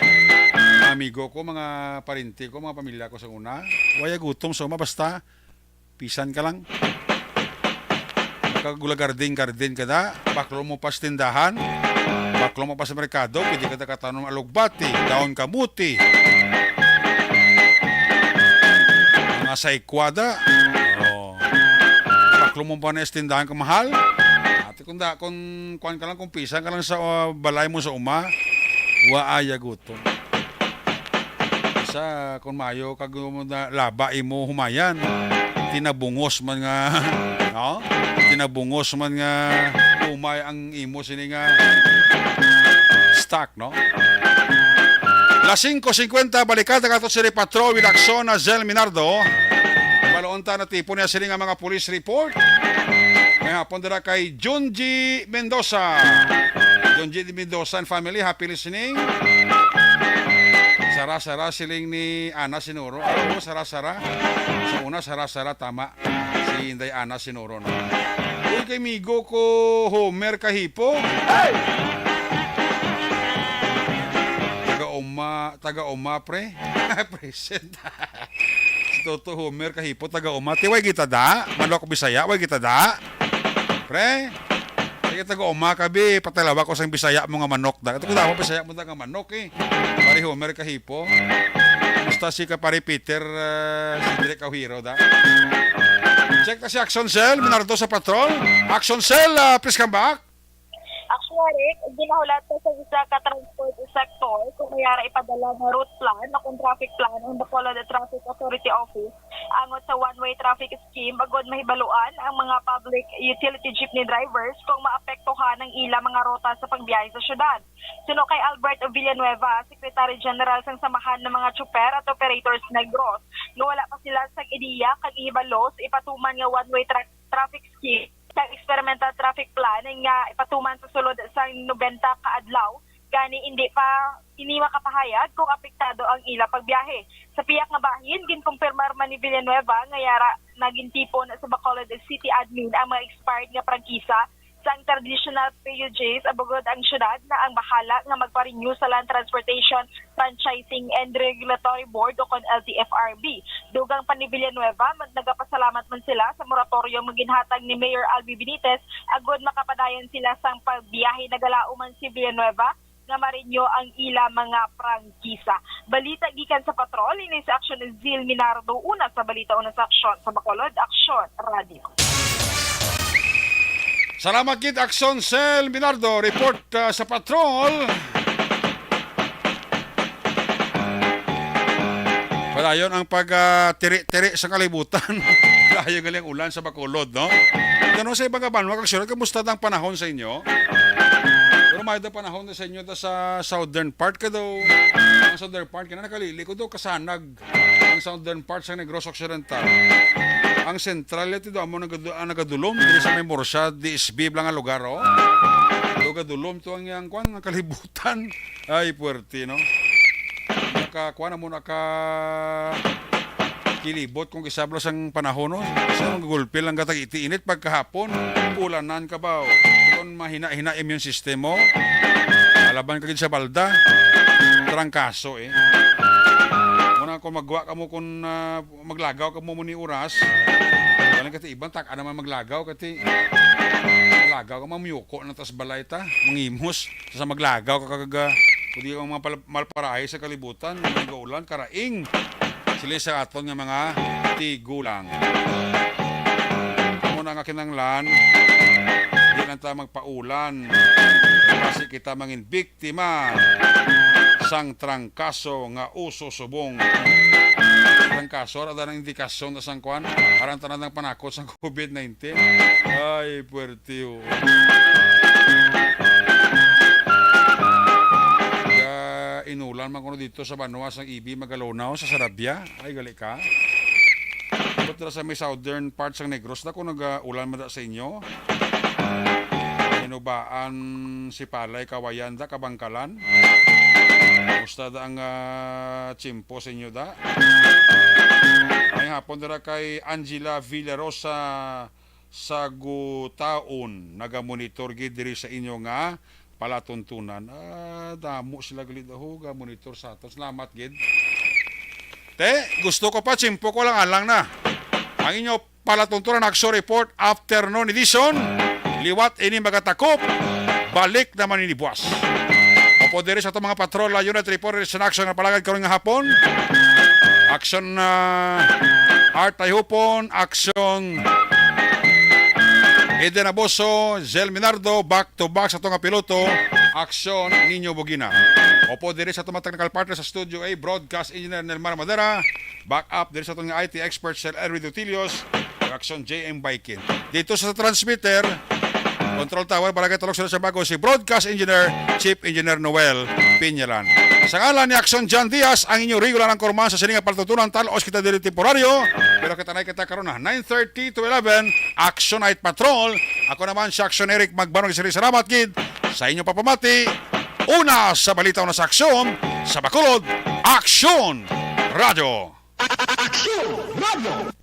mga amigo ko, mga parente ko, mga pamilya ko sa una, wala gutom sa uma, basta pisan ka lang. Makagula garden-garden ka da, baklo mo pa sa tindahan, baklo mo pa sa merkado, pwede ka da katanom alugbati, daon kamuti, mga saykwa da. Oh. Baklo mo pa na sa tindahan ka mahal. Ate, kung da, kung kuwan ka lang, kung pisan ka lang sa, uh, balay mo sa uma, wa ay gutom. Sa kung mayo kag mo na laba imo humayan, tinabungos man nga, no? Tinabungos man nga umay ang imo sini nga stock, no? Las singko singkwenta, balikan ta kato si Patrol with Aksyon na Zel Minardo. Baloon ta na tipo niya sini nga mga police report. May hapon dira kay Junji Mendoza. Junji Mendoza and family, happy listening. Sara-sara siling ni Ana Sinuro. Ako, sara-sara. Sa una, sara-sara, tama. Si Inday Ana Sinuro, no? Uy, kay migo ko, Homer Kahipo. Taga Uma, taga Uma, pre. Present. Si Toto Homer Kahipo, taga Uma. Ti, way kita da? Manok Bisaya, way kita da? Pre, sige, taga Uma ka, bi. Patalawa ko sang Bisaya mo nga manok da. Ito ko dapat Bisaya mo da nga manok, eh. Pare Homer Kahipo. Kumusta si ka, pare Peter, eh, Cedric Auhiro da? Check na si Action Cell, Minardo sa Patrol. Action Cell, ah, please come back. Actually, ginahulat pa sa isa ka transport sector kung mayara ipadala nga route plan o kung traffic plan ang Bacolod Traffic Authority Office angot sa one-way traffic scheme agod mahibaluan ang mga public utility jeepney drivers kung maapektuhan ang ila mga ruta sa pagbiyahe sa syudad. Suno kay Albert Villanueva, Secretary General sang Samahan ng mga Tsuper at Operators Negros, nga wala pa sila sang ideya kag ihibalo sa ipatuman nga one-way tra-, traffic scheme kag experimental traffic plan nga ipatuman sa sulod sang nobenta ka adlaw, gani indi pa ini makapahayag kung apektado ang ila pagbiyahe. Sa pihak nga bahin, ginkumpirmar man ni Villanueva nga yara nagintipon sa Bacolod City Admin ang mga expired nga prangkisa sang traditional P U Gs, agud ang syudad na ang bahala nga magpa-renew sa Land Transportation Franchising and Regulatory Board o kon L T F R B. Dugang pa ni Villanueva, mag-, nagapasalamat man sila sa moratorium nga ginhatag ni Mayor Albi Benitez agud makapadayon sila sang pagbiyahe. Nagalaom man si Villanueva nga ma-renew ang ila mga prangkisa. Balita gikan sa Patrol, ini si Action Zil Minardo, una sa balita, una sa aksyon, sa Bacolod Aksyon Radio. Salamat gid, Action Cell Minardo. Report, ah, sa Patrol. Padayon ang pag, ah, tiri-tiri sa kalibutan. Padayon gali ang ulan sa Bacolod, no? Ano sa ibang kabanwa, kag sure, kamusta ang panahon sa inyo? Pero may da panahon na sa inyo, da sa southern part ka daw. Ang southern part, kaya nakalili ko daw, kasanag ang southern part sa Negros Occidental. Ang central, ito daw, amo nagadu-, ang nagadulom, diri sa may Murcia, D S B, bala nga lugar, oh. Daw gadulom to ang yang, kwan, ang kalibutan. Ay, puwerte, no? Naka, kwan na mo, naka, kilibot kung kisabla sang panahon, no? Sa mga gulpi lang gatag iti init pagkahapon, ulanan ka ba? Kung mahina-hina immune system mo, alaban ka gid sa balda, trangkaso, eh. Muna kung magwa ka mo kung, ah, maglagaw ka mo muni oras. Galing kati iban, tak, ano man maglagaw, kati maglagaw ka, mamiyuko na tas balay ta, mangimos, sa maglagaw ka kagaga, Kundi ang mga pal-, malparahi sa kalibutan, nagaulan, karaing. Sila sa aton nga mga tigulang. Amo na nga kinahanglan, di lang ta magpaulan. Kasi kita mangin biktima sang trangkaso nga uso subong. Trangkaso, ara nang indikasyon na sang kwan, arang tanan ng panakot sang covid nineteen. Ay, puwerte, oh. Kaya inulan man kuno dito sa banwa sang Ibi, Magalonaw, sa Sarabia. Ay, gali ka. Abot dira sa may southern part sang Negros, na kung nag-ulan man da sa inyo. Hinubaan, Sipalay, Kawayan, da, Kabangkalan. Kumusta da ang, ah, tiyempo sa inyo, da? May hapon dira kay Angela Villarosa sa Gutaon, nagamonitor gid diri sa inyo nga palatuntunan. Ah, damo sila gali daw ga monitor sa aton. Salamat gid. Te, gusto ko pa, tiyempo ko lang alang na. Ang inyo palatuntunan, Aksyon Report, afternoon edition. Liwat ini magatakop. Balik naman ini buwas. Opo, diri sa atong mga patrol, ah, unit report, sa aksyon nga palagad karon nga hapon. Aksyon, ah, Art Tayhupon, aksyon Eden Aboso, Zel Minardo, back to back sa ato nga piloto, aksyon Nino Bugina. Opo, diri sa ato mga technical partner sa Studio A, broadcast engineer Nelmar Madera, back up diri sa ato nga I T expert Sir Erwin Dutilios, aksyon J M Baikin. Dito sa transmitter, control tower, Barangay Talok, Sila sa Bago, si broadcast engineer, Chief Engineer Noel Pinyalan. Sa ngalan ni Aksyon John Diaz, ang inyo regular ang kurman sa sining nga palatuntunan, talos kita diri temporaryo, pero kita na kita karon na nine thirty to eleven, Action Night Patrol. Ako naman si Action Eric Magbanong, siring salamat gid sa inyo papamati. Una sa balita, una sa aksyon, sa Bacolod, Aksyon Radio. Aksyon Radio.